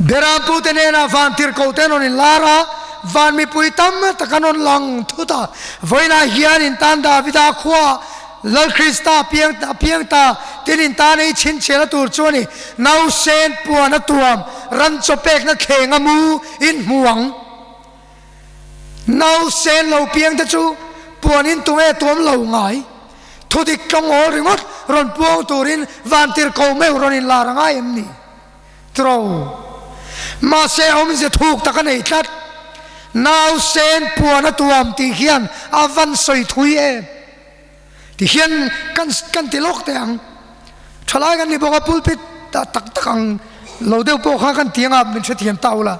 Berampute nena van tirhkohte an rawn inlar a, van mipui tam tak an rawn lang thut a. Vawiinah hian in tan Davida khua Lal Krista piang a piang ta, tin in tan ei chhinchhiahna tur chu a ni. Nausen puan a tuam, ran chaw pekna thleng a mu in hmu ang. Nausen lo piang te chu puan in tunge tuam lo ngai. Thudik tlawngawl ringawt rawn puang turin van tirhkoh meuh rawn inlar a ngai em ni? Tro. Mahse awmze thuk tak a nei tlat. Nausen puan a tuam tih hian a van sawi thui em? Ti hian kan kan ti lawk teh ang. Thalai kan ni bawk a pulpit ah tak tak ang lo deuh pawh kha kan ti anga min hrethiam ta ula.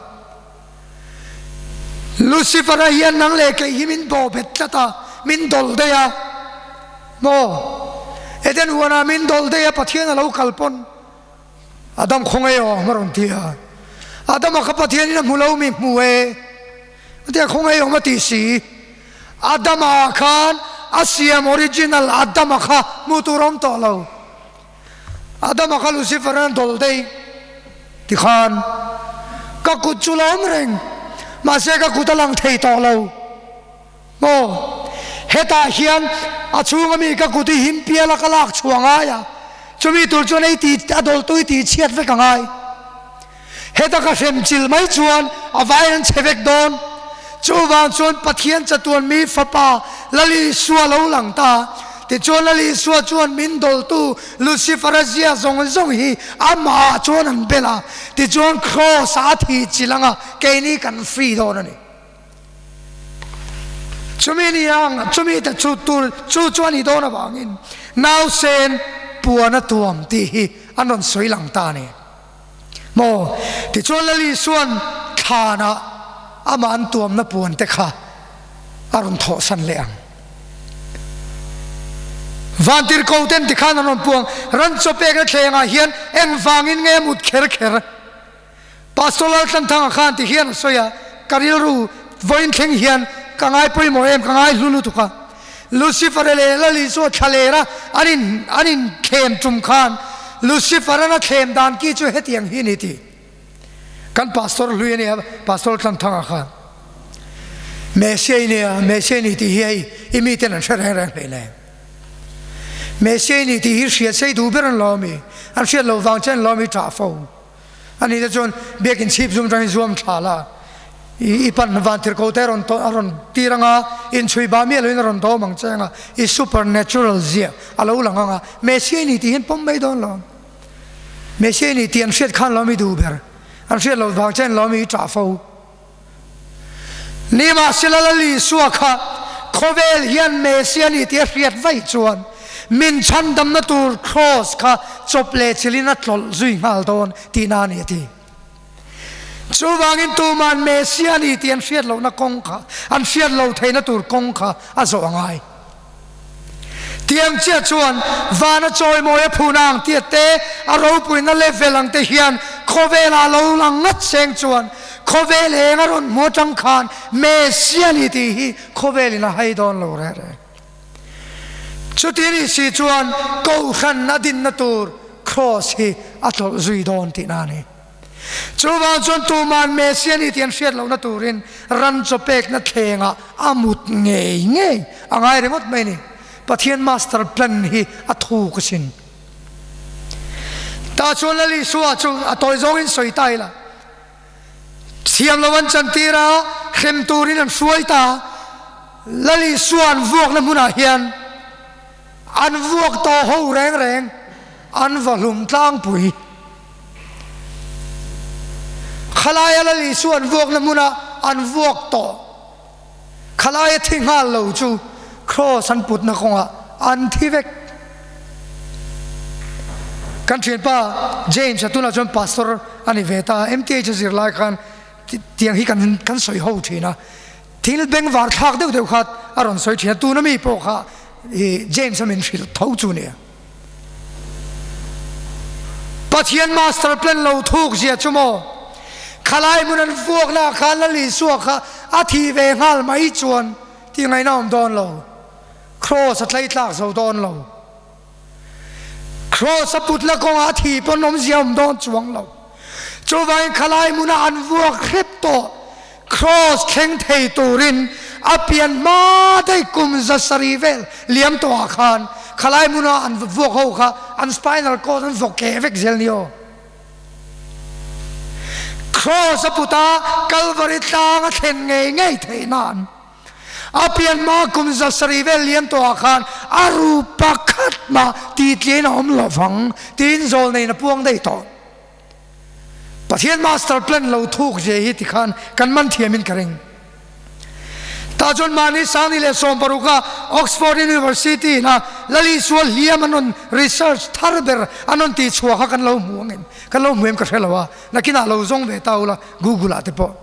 Lucifer-a hian nang leh kei hi min bawh bet tlat a, min dawl daih a. Maw? Eden huanah min dawl daih a, Pathian a lo kal pawn Adam khawngaih aw a rawn ti a. Adama kha Pathianin a hmu lo mi hmu e a ti a, khawngaih awm a ti si. Adama khan a siam original Adama kha hmuh tur a awm tawh lo. Adama kha Lucifer-an a dawl daih ti khan ka kut chu la awm reng, mahse ka kut a lang thei tawh lo. Maw? Hetah hian a chhunga mi ka kut i him piala ka lak chhuah ngai a, chumi tur chuan ei tih a dawltu i tih chhiat vek a ngai. Heta ka hrem chil mai chuan a vaiin an chhe vek dawn. Chuvang chuan Pathian chatuan mi Fapa Lal Isua lo lang ta. Tichuan Lal Isua chuan min dawltu Lucifer-a zia zawng zawng hi amah ah chuan an bel a. Tichuan Kraws ah a thih chil anga keini kan free dawn a ni. Chumi ni ang, chumi te chu tur chu chu a nih dawn avangin nausen puan a tuam tih hi an rawn sawi lang ta a ni. Maw? Tichuan Lal Isua'n thlanah amah an tuamna puan te kha a rawn thawhsan leh ang. Vantirhko ten tikhan an rawn puang, ran chaw pekna thlengah hian engvangin nge a mut kher kher? Pastor Laltlanthanga khan ti hian a sawi a, ka rilru vawiin thleng hian ka ngai pawimawh em, ka ngai hlu lutuk a. Lucifer-a leh Lal Isua thlalera an in an inthlem tum khan Lucifer-an a thlem dan ki chu hetiang hi a ni ti. Kan pastor hlui a nia, Pastor Laltlanthanga khan. Messiah i nia, Messiah i ni tih hi hei i miten an hre reng reng hlei le. Messiah i ni tih hi hriat sei duh ber an lo ami, an hriat loh vang che an lo ami ṭah fo. Ani te chuan biakin chhip zum tangin zuam thla la, i pan van thirko te rawn a rawn tir anga, inchhui ba miah loin a rawn dawm ang che anga, i supernatural zia a lo lang anga, Messiah i ni tih hian pawm mai dawn lo. Messiah i ni tih an hriat khan lo mi duh ber, an hriat loh vang che an lo mi i ṭah fo. Nimahsela Lal Isua kha khawvel hian Messiah a ni tih a hriat vaih chuan min chhandamna tur Kraws kha chawp leh chilhin a tlawlh zui nghal dawn tihna a ni a ti. Chuvangin tuma'n Messiah a ni tih an hriat lohna kawng kha, an hriat lo theihna tur kawng kha a zawh a ngai. Tiang chiah chuan vana chawimawi a phun ang tiat te, a ropuina level ang te hian khawvelah lo lang ngat seng chuan khawvel eng a rawn hmu atang khan Messiah ni tih hi khawvelin a hai dawn lo reh reh. Chuti ni si chuan Kohhran a dinna tur Kraws hi a tlawlh zui dawn tihna a ni. Chuvang chuan tuman Messia ni tih an hriat lohna turin ran chaw pekna thlengah a mut ngei ngei a ngai ringawt mai a ni. Pathian master plan hi a thuk asin. Tah chuan Lal Isua chu a tawi zawngin sawi ta ila. Thiam lo an chantir a, hrem turin an hruai ta. Lal Isua an vuakna hmunah hian an vuak tawh ho reng reng an va hlum tlangpui. Khalaia Lal Isua an vuakna hmuna an vuak tawh khalaia thi nghal lo chu Kraws an putna kawngah an thi vek. Kan thianpa James a tunah chuan pastor a ni ve ta, MTH a zir lai khan tiang hi kan kan sawi ho thin a, thil bengvar thlak deuh deuh kha a rawn sawi thin a, tuna mi pawh kha James a min hrilh tho chu nia. Pathian master plan lo thuk zia chu maw? Khalai hmun an vuakna ah khan Lal Isua kha a thi ve nghal mai chuan tih ngaihna awm dawn lo. Kraws a tlei tlak zo dawn lo. Kraws a putna kawngah a thi pawn awmzia awm dawn chuang lo. Chuvangin khalai hmunah an vuak hrep tawh. Kraws thleng thei turin a pian hma daih kum 700 vel liam tawhah khan khalai hmuna an vuak ho kha an spinal cord an vawk keh vek zel ni aw. Kraws a put a, Kalvari tlang a thlen ngei ngei theih nan a pian hma kum 700 vel liam tawhah khan a ru pakhat mah titliin a awm lovang tiin zawlneiin a puang daih tawh. Pathian master plan lo thuk zia hi tikhan kan man thiamin ka ring. Tah chuan mahni Sangni leh 16 a Oxford University in a Lal Isua hliam an rawn research thar ber an rawn tih chhuah kha kan lo hmu ang em? Kan lo hmu em ka hre lo a, nakinah lo zawng ve ta ula Google ah te pawh.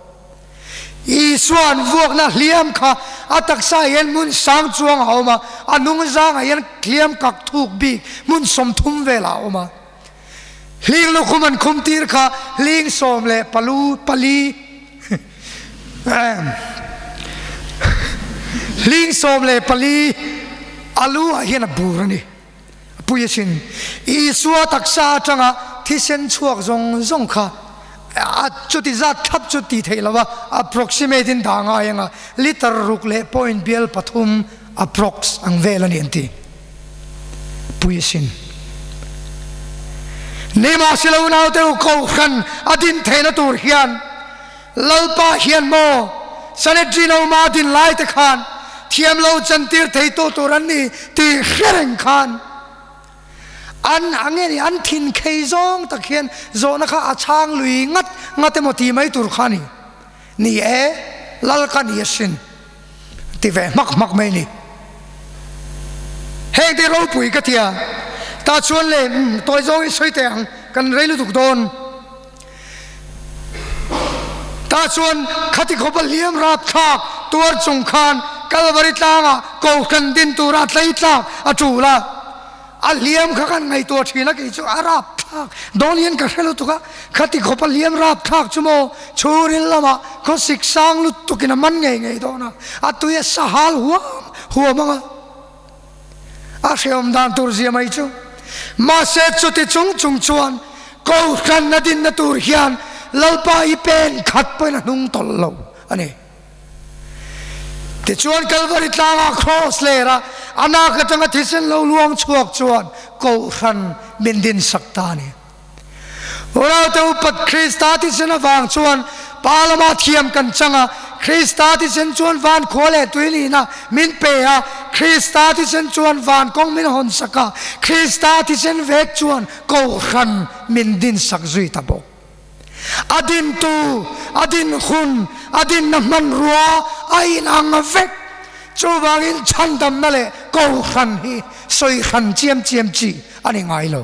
Isua an vuakna hliam kha a taksa ah hian hmun sang chuang a awm a, a hnungzang ah hian hliam kak thuk bik hmun 30 vel ah a awm a. Hling lukhum an khum tir kha hling sawm leh palu pali hling 14 a lu ah hian a bur a ni. A pui asin. Isua taksa atanga thisen chhuak zawng zawng kha a chuti zat thlap chu tih theih lova approximate in dah ngai anga liter ruk leh point bial pathum approx ang vel a ni an ti. Pui asin. Nimahsela unaute u Kohhran a din theihna tur hian Lalpa hian maw Sanhedrin a uma din lai te khan thiam lo chantir theitu tur an ni tih hre reng khan an ang e an thin khei zawng tak hian zawhna kha a chhang lui ngat ngat emaw ti mai tur kha a ni. Ni e, Lal ka ni asin. Ti ve hmak hmak mai ni. Heng te ropui ka tia. Tah chuan le tawi zawng i sawi teh ang, kan rei lutuk dawn. Tah chuan khati khawp a hliam rap thlak tuar chung khan Kalvari tlangah Kohhran din tura tlei tlak a tul a. A hliam kha kan ngaihtuah thin a, kei chu a rap thlak dawn hian ka hre lutuk a, khati khawp a hliam rap thlak chu maw chhuril lamah khawsik sang lutukin a man ngei ngei dawn a, a tui a sahal huam huam ang a, a hrehawm dan tur zia mai chu. Mahse chuti chung chung chuan Kohhran a dinna tur hian Lalpa i pen khat pawhin a hnung tawlh lo a ni. Tichuan Kalvari tlangah Kraws lera a nak atanga thisen lo luang chhuak chuan Kohhran min dinsak ta a ni. Uraute upat Krista thisen avang chuan Pa lama thiam kan chang a, Krista thisen chuan van khua leh tui nihna min pe a, Krista thisen chuan van kawng min hawnsak a, Krista thisen vek chuan Kohhran min dinsak zui ta bawk. A dintu, a dinhun, a dinna hmanrua a inang vek. Chuvangin chhandamna leh Kohhran hi sawi hran chiam chiam chi a ni ngai lo.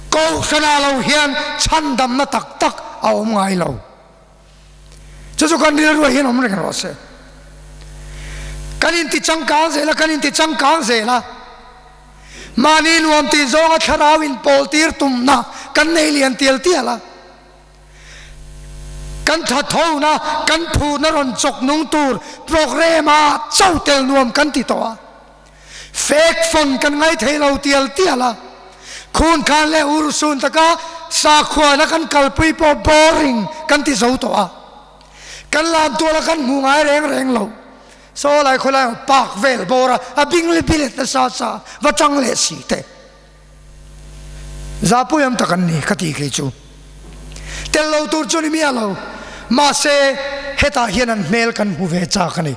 Kohhranah lo hian chhandamna tak tak a awm ngai lo. Chu chu kan rilruah hian awm reng rawh se. Kan inti changkang zel a, kan inti changkang zel a. Mahni nuam tih zawnga thlarau in pawl tir tumna kan nei lian tial tial a. Kan thathona, kan phurna rawn chawk nung tur programme ah cho tel nuam kan ti tawh a. Fake fund kan ngai thei lo tial tial a. Khun khan leh urhsun taka sakhuana kan kalpui pawh boring kan ti zo tawh a. Kan lam tuala kan hmu ngai reng reng lo. Saw lai khawlai ang park vel bawr a, a bingli bilet nasa sa va tang leh si te. Zahpui am tak an ni ka ti kei chu. Tel lo tur chu ni miah lo. Mahse hetah hian an hmel kan hmu ve chak a ni.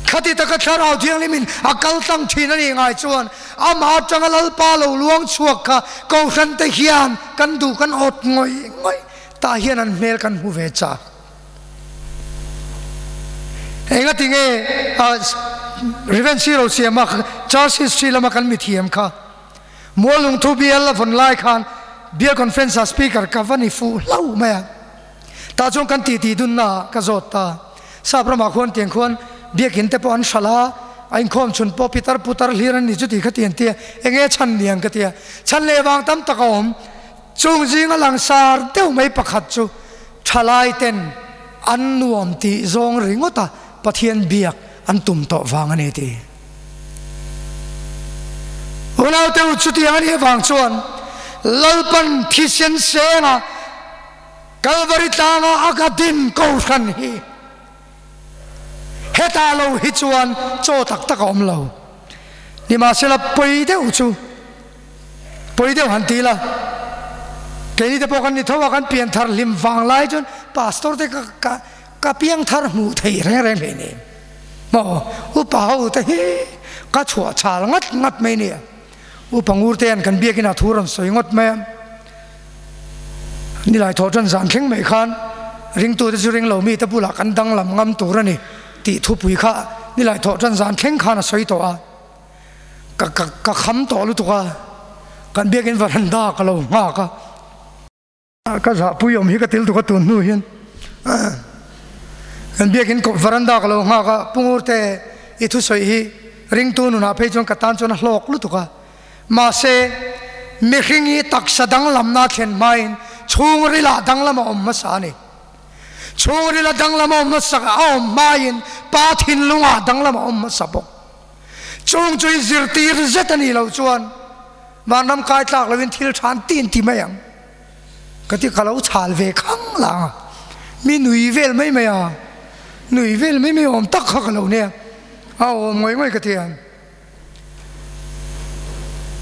Khati taka Thlarau Thianghlimin a kal tlang thin a nih ngai chuan amah atanga Lalpa lo luang chhuak kha Kohhran te hian kan duh kan awt ngawih ngawih tah hian an hmel kan hmu ve chak. Engati nge Revenge Hero siama Church History lama kan mithiam kha Muallungthu bial a vawn lai khan Bial Conference ah Speaker ka va ni fuh hlauh mai a. Tah chuan kan titi dunna ah ka zawt ta. Sap ramah khuan tiang khuan biakinn te pawh an hralh a, a inkhawm chhun pawh pitar putar hlir an ni chu ti kha ti an ti a, enge chhan ni ang ka ti a. Chhan leh vang tam tak a awm. Chung zinga langsar deuh mai pakhat chu thalai ten an nuam tih zawng ringawt a Pathian biak an tum tawh vang a ni ti. Unaute u chutiang a nih avang chuan Lalpan thisen senga Kalvari tlanga a ka din kohhran hi hetah lo hi chuan chaw tak tak a awm lo. Nimahsela pawi deuh chu pawi deuh han ti la, keini te pawh kan ni tho a, kan pian thar hlim vang lai chuan pastor te ka ka ka piang thar hmuh theih reng reng hlei nen maw upa ho te hi ka chhuah chhal ngat ngat mai nia. Upa ngur te hian kan biakin a thu rawn sawi ngawt mai a, nilai thawh tan zan thleng mai khan ringtute chu ring lo mite bulah kan danglam ngam tur a ni tih thupui kha nilai thawh tan zan thleng khan a sawi tawh a, ka ka ka kham tawh lutuk a, kan biakin varanda ka lo nghak a. Ka zahpui awm hi ka til tuk a tun hnu hian kan biakin varanda ka lo nghak a, Pu Ngurte i thusawi hi ringtu nunah phei chuan ka tan chuan a hlawk lutuk a, mahse mihring hi taksa danglamna thlen hmain chhungrilah danglam a awm hmasa a ni. Chhungrila danglam a awm hmasa a awm hmain pa thinlungah danglam a awm hmasa bawk. Chung chu i zirtir zet a nih loh chuan Vanram kai tlak loin thil tha an ti an ti mai ang. Ka ti ka lo chhal ve khang lang a, mi nui vel mai mai a, nui vel mai mai awm tak kha ka lo nia, a awm ngawih ngawih ka ti a.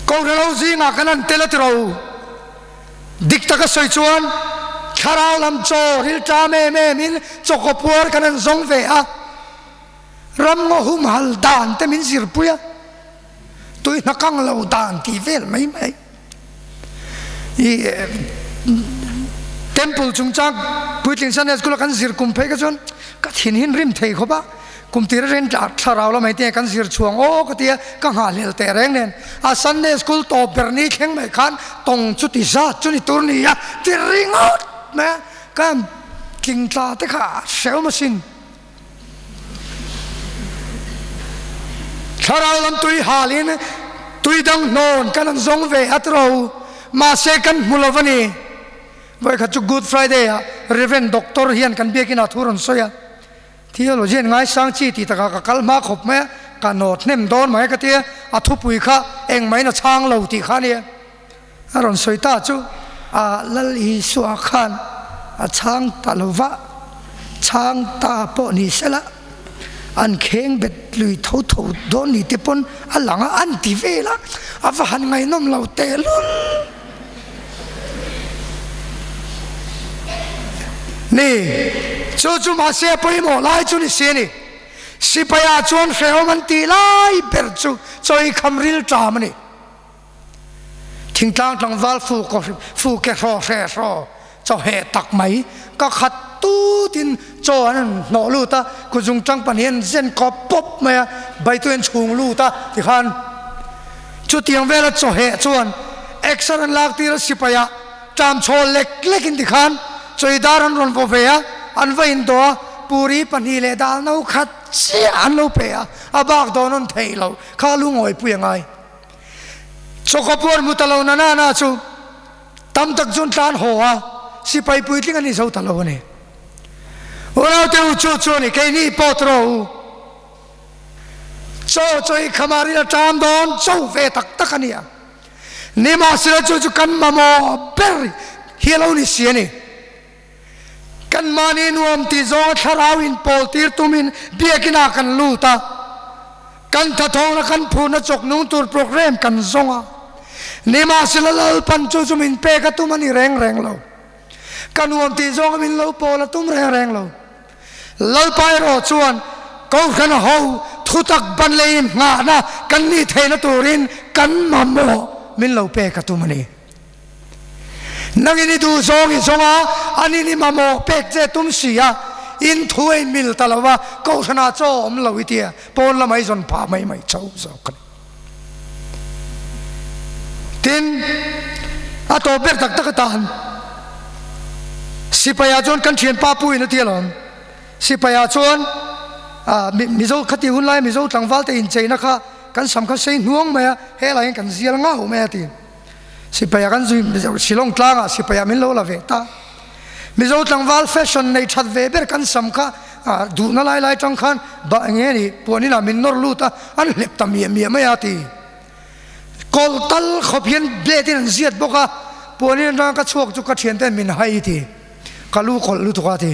Kohhran ho zingah kan han tel a ti ro, dik taka sawi chuan thlarau lam chaw rilṭam em em in chawkaw puar kan han zawng ve a, ram ngaw humhal dan te min zirpui a. Tui hna kang lo dan tih vel mai mai. I temple chungchang puitling Sunday school a kan zir kum phei kha chuan ka thin hin rim thei khawp a, kum tir ren thlarau lamah te kan zir chhuang aw ka tia ka nghahhlel teh reng nen a Sunday school tawp ber ni thleng mai khan tawng chu ti zat chu ni tur ni a ti ringawt mai a, ka tling tla te kha a hrehawm asin. Thlarau lam tui halin tui dang hnawn kan an zawng ve at ro, mahse kan hmu lo a ni. Vawikhat chu Good Friday ah Rev. Doctor hian kan biakin ah thu rawn sawi a, Theologian ngaisang chi tih takah ka kal hma khawp mai a, ka nawt hnem dawn mai ka tia, a thupui kha engmahin a chhang lo tih kha a nia. A rawn sawi ta chu a Lal Isua khan a chhang ta lo va, chhang ta pawh ni sela an kheng bet lui tho tho dawn ni te pawn a lang a, an ti vel a, a va han ngaihnawm lo tehlul. Ni, chu chu mahse a pawimawh lai chu ni si a ni. Sipai-ah chuan hrehawm an tih lai ber chu chawikham rilṭam a ni. Thingtlang tlangval fu kaw fu ke hraw hre hraw chaw heh tak mai ka khat tutin chaw an han hnawh lut a, kuzung tang pahnih an zen kawp pawp mai a, baitu an chhung lut a tikhan chutiang vela chaw heh chuan exer an lak tir a sipai ah ṭam chhawl lek lek in tikhan chawi dar an rawn vaw ve a, an va indawh a, puri pahnih leh dal no khat chiah an lo pe a, a bak dawn an theih loh kha lungawipui a ngai. Chawkapuar hmu ta lo na na na chu tam tak chuan tlan haw a, sipai puitling an inzo ta lo a ni. Unaute u chu chu a ni, keini pawh tawh u. Chaw chaw i khamah ril a ṭam dawn cho ve tak tak a nia. Nimahsela chu chu kan mamawh ber hi a lo ni si a ni. Kan mahni nuam tih zawnga thlarau inpawl tir tumin biakinah kan lut a, kan thathawngna kan phurna chawk nung tur programme kan zawng a. Nimahsela Lalpan chu chu min pek a tum a ni reng reng lo. Ka nuam tih zawnga min lo pawl a tum reng reng lo. Lalpa erawh chuan Kohhran ho thutak ban leh inngahna kan nih theihna turin kan mamawh min lo pek a tum a ni. Nangin i duh zawng i zawng a, anin i mamawh pek che tum si a, in thu a inmil ta lo va, Kohhranah chaw awm lo i tia, pawn lamah i zawn phah mai mai chauh zawk a ni. Tin, a tawp ber tak tak atan Sipaiah chuan kan thianpa puiin a ti alawm. Sipaiah chuan Mizo khati hun lai Mizo tlangval te incheina kha kan sam kha sei hnuang mai a, helaiin kan zial ngau mai a ti. Sipaiah kan zui Shillong tlangah sipaiah min lo la ve ta. Mizo tlangval fashion nei that ve ber kan sam kha duhna lai lai tang khan bah eng nge ni puan inah min nawr lut a, an hlep ta miah miah mai a ti. Kawlh tal khawp hian blade in an ziat bawk a, puan in atanga ka chhuak chu ka thian ten min hai ti. Ka lu kawlh lutuk a ti.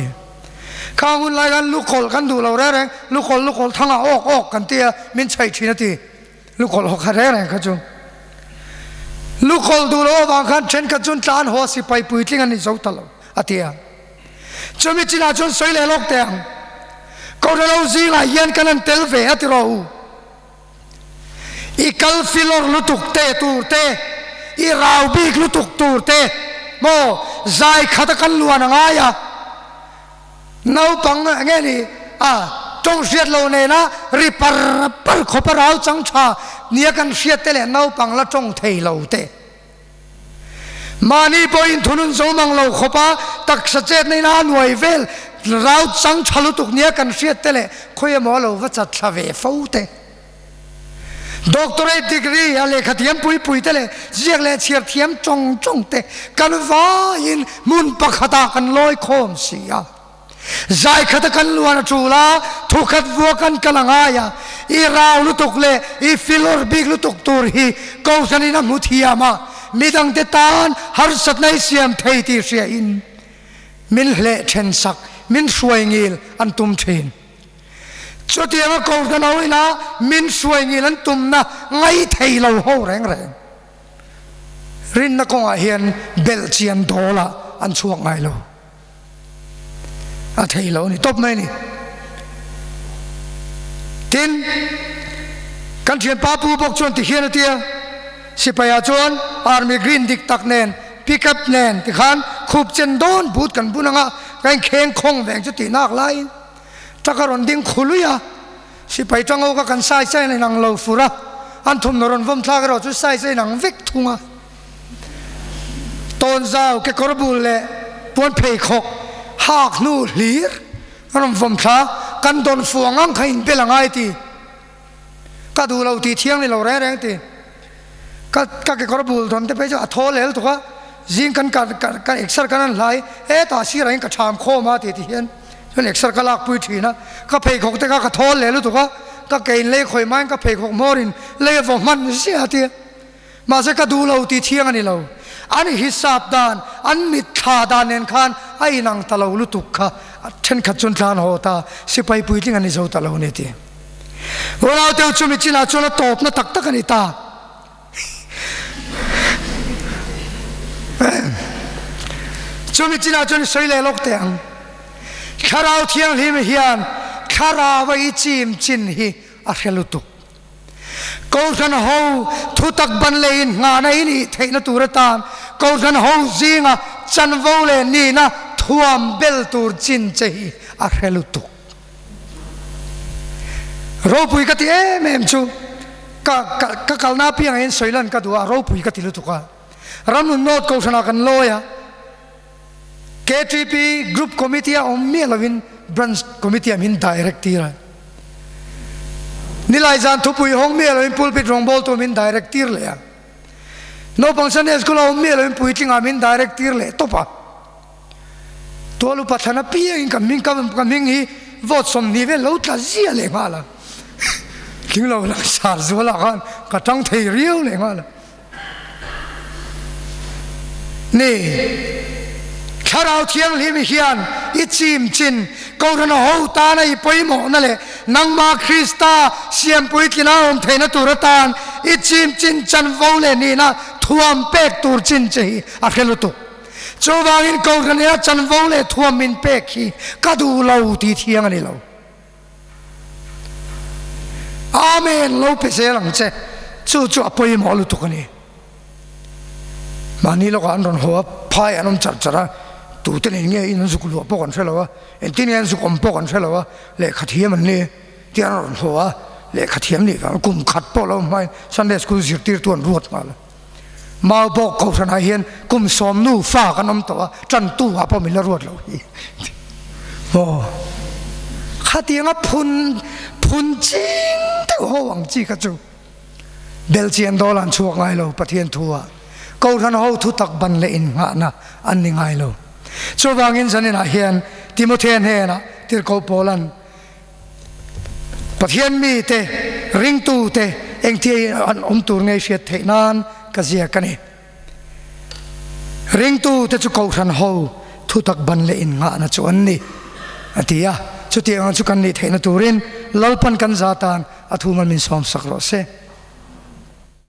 Khang hun lai khan lu kawlh kan duh lo reng reng, lu kawlh lu kawlh thangah awk awk kan ti a, min chhaih thin a ti. Lukawlh ho kha reng reng kha chu lukawlh duh loh avang khan thenkhat chuan tlan haw sipai puitling an ni zo ta lo a ti a. Chumi chinah chuan sawi leh lawk teh ang. Kohhran ho zingah hian kan han tel ve a ti rawh u. I kal filawr lutuk te tur te, i rau bik lutuk tur te maw zai khata kan luan a ngai a. Naupang nge ni a tawng hriat lo nena ri par par khawp a rau chang tha nia kan hriat te leh naupang la tawng thei lo te. Mahni pawhin thunun zo mang lo khawp a taksa chet na in a nuai vel rau chang tha lutuk nia kan hriat te leh khawi emaw a lo va chat thla ve fo te. Doctorate degree a lehkha thiam pui pui te leh ziak leh chhiar thiam tawng tawng te kan vaiin hmun pakhatah kan lawi khawm si a. Zai khata kan luan a tul a, thu khat vua kan kal a ngai a, i rau lutuk leh i filawr bik lutuk tur hi Kohhranin a hmu thiam a, midangte tan harsatna i siam thei tih hriain min hleh then sak, min hruai ngil an tum thin. Chutianga Kohhran ho ina min hruai ngil an tumna ngai thei lo ho reng reng. Rinna kawngah hian belh chian dawlah an chhuak ngai lo. A thei lo a ni tawp mai a ni. Tin, kan thianpa pu bawk chuan tihian a ti a, Sipaiah chuan Army Green dik tak nen, Pickup nen tikhan khup chen dawn but kan bun anga ka inkheng khawng veng chu tih nak laiin truck a rawn ding khului a, sipai tango ka kan size a inang lo fur a, an thawmhnaw rawn vawm thlak erawh chu size a inang vek thung a. Tawnzau kekawr bul leh puan pheikhawk hak hnu hlir a rawn vawm thla, kan dawn fuang ang kha inbel a ngai ti. Ka duh lo tih thiang ni lo reng reng ti. Ka ka kekawr bul dawn te phei chu a thaw lel tuk a, zing kan ka ka exer kan an hlai hetah sirah hian ka tham khawm a ti ti hian chuan exer ka lak pui thin a, ka pheikhawk te kha ka thaw lel lutuk a, ka ke in lei khawi hmain ka pheikhawk hmawr in lei a vaw hman ziah a ti. Mahse ka duh lo tih thiang a ni lo. An hisap dan, an mitthla dan nen khan a inang ta lo lutuk kha thenkhat chuan tlan haw ta, sipai puitling an ni zo ta lo a ni ti. Unau teu chumi chinah chuan a tawpna tak tak a ni ta. Chumi chinah chuan i sawi leh lawk teh ang. Thlarau Thianghlim hian thlarau a i chim chin hi a hre lutuk. Kohhran ho thutak ban leh inngahna i nih theihna tur atan Kohhran ho zinga chanvo leh nihna thuam bel tur chin che hi a hre lutuk. Ropui ka ti em em chu ka ka kalna apiangah hian sawi lan ka duh a, ropui ka ti lutuk a. Ramnun North Kohhranah kan lawi a, KTP Group Committee a awm miah lovin Branch Committee ah min direct tir a. Nilai zan thupui hawng miah lovin Pulpit rawngbawltu min direct tir leh a. Naupang Sunday School a awm miah lovin puitling ah min direct tir leh tawp a. Tual upa thlan apiangin ka hming ka hming hi vote 20 vel lo tla zia leh nghal a. Tling lo lang sar zual ah khan ka tang thei riau leh nghal a. Ni, Thlarau Thianghlim hian i chim chin Kohhran ho tana i pawimawhna leh nangmah Krista siam puitlina awm theihna tur atan i chim chin chanvo leh nihna thuam pek tur chin che hi a hre lutuk. Chuvangin Kohhran ina chanvo leh thuam min pek hi ka duh lo tih thiang a ni lo. Amen lo pe zel ang che, chu chu a pawimawh lutuk a ni. Mahni lawkah an rawn haw a, phai an awm char char a, tute nen nge in an zuk luah pawh kan hre lo a, engtin nge an zuk awm pawh kan hre lo a, lehkha thiam an ni tih an rawn haw a, lehkha thiam nih vang kum khat pawh lo hmain Sunday School zirtirtu an ruat nghal a. Mau bawk kohhranah hian kum sawmnu fa kan awm tawh a, tantu ah pawh min la ruat lo hi. Maw? Khatianga phun phun ching deuh ho ang chi kha chu Belchian dawl an chhuak ngai lo Pathian thu ah. Kohhran ho thu tak ban leh innghahna an ni ngai lo. Chuvangin zaninah hian Timothea hnenah Tirhkoh Paula'n Pathian mite, ringtute engtia an awm tur ngei hriat theih nan ka ziak a ni. Ringtute chu Kohhran ho thutak ban leh innghahna chu an ni, a ti a. Chutiang ang chu kan nih theihna turin Lalpan kan za tan a thu man min sawmsak rawh se.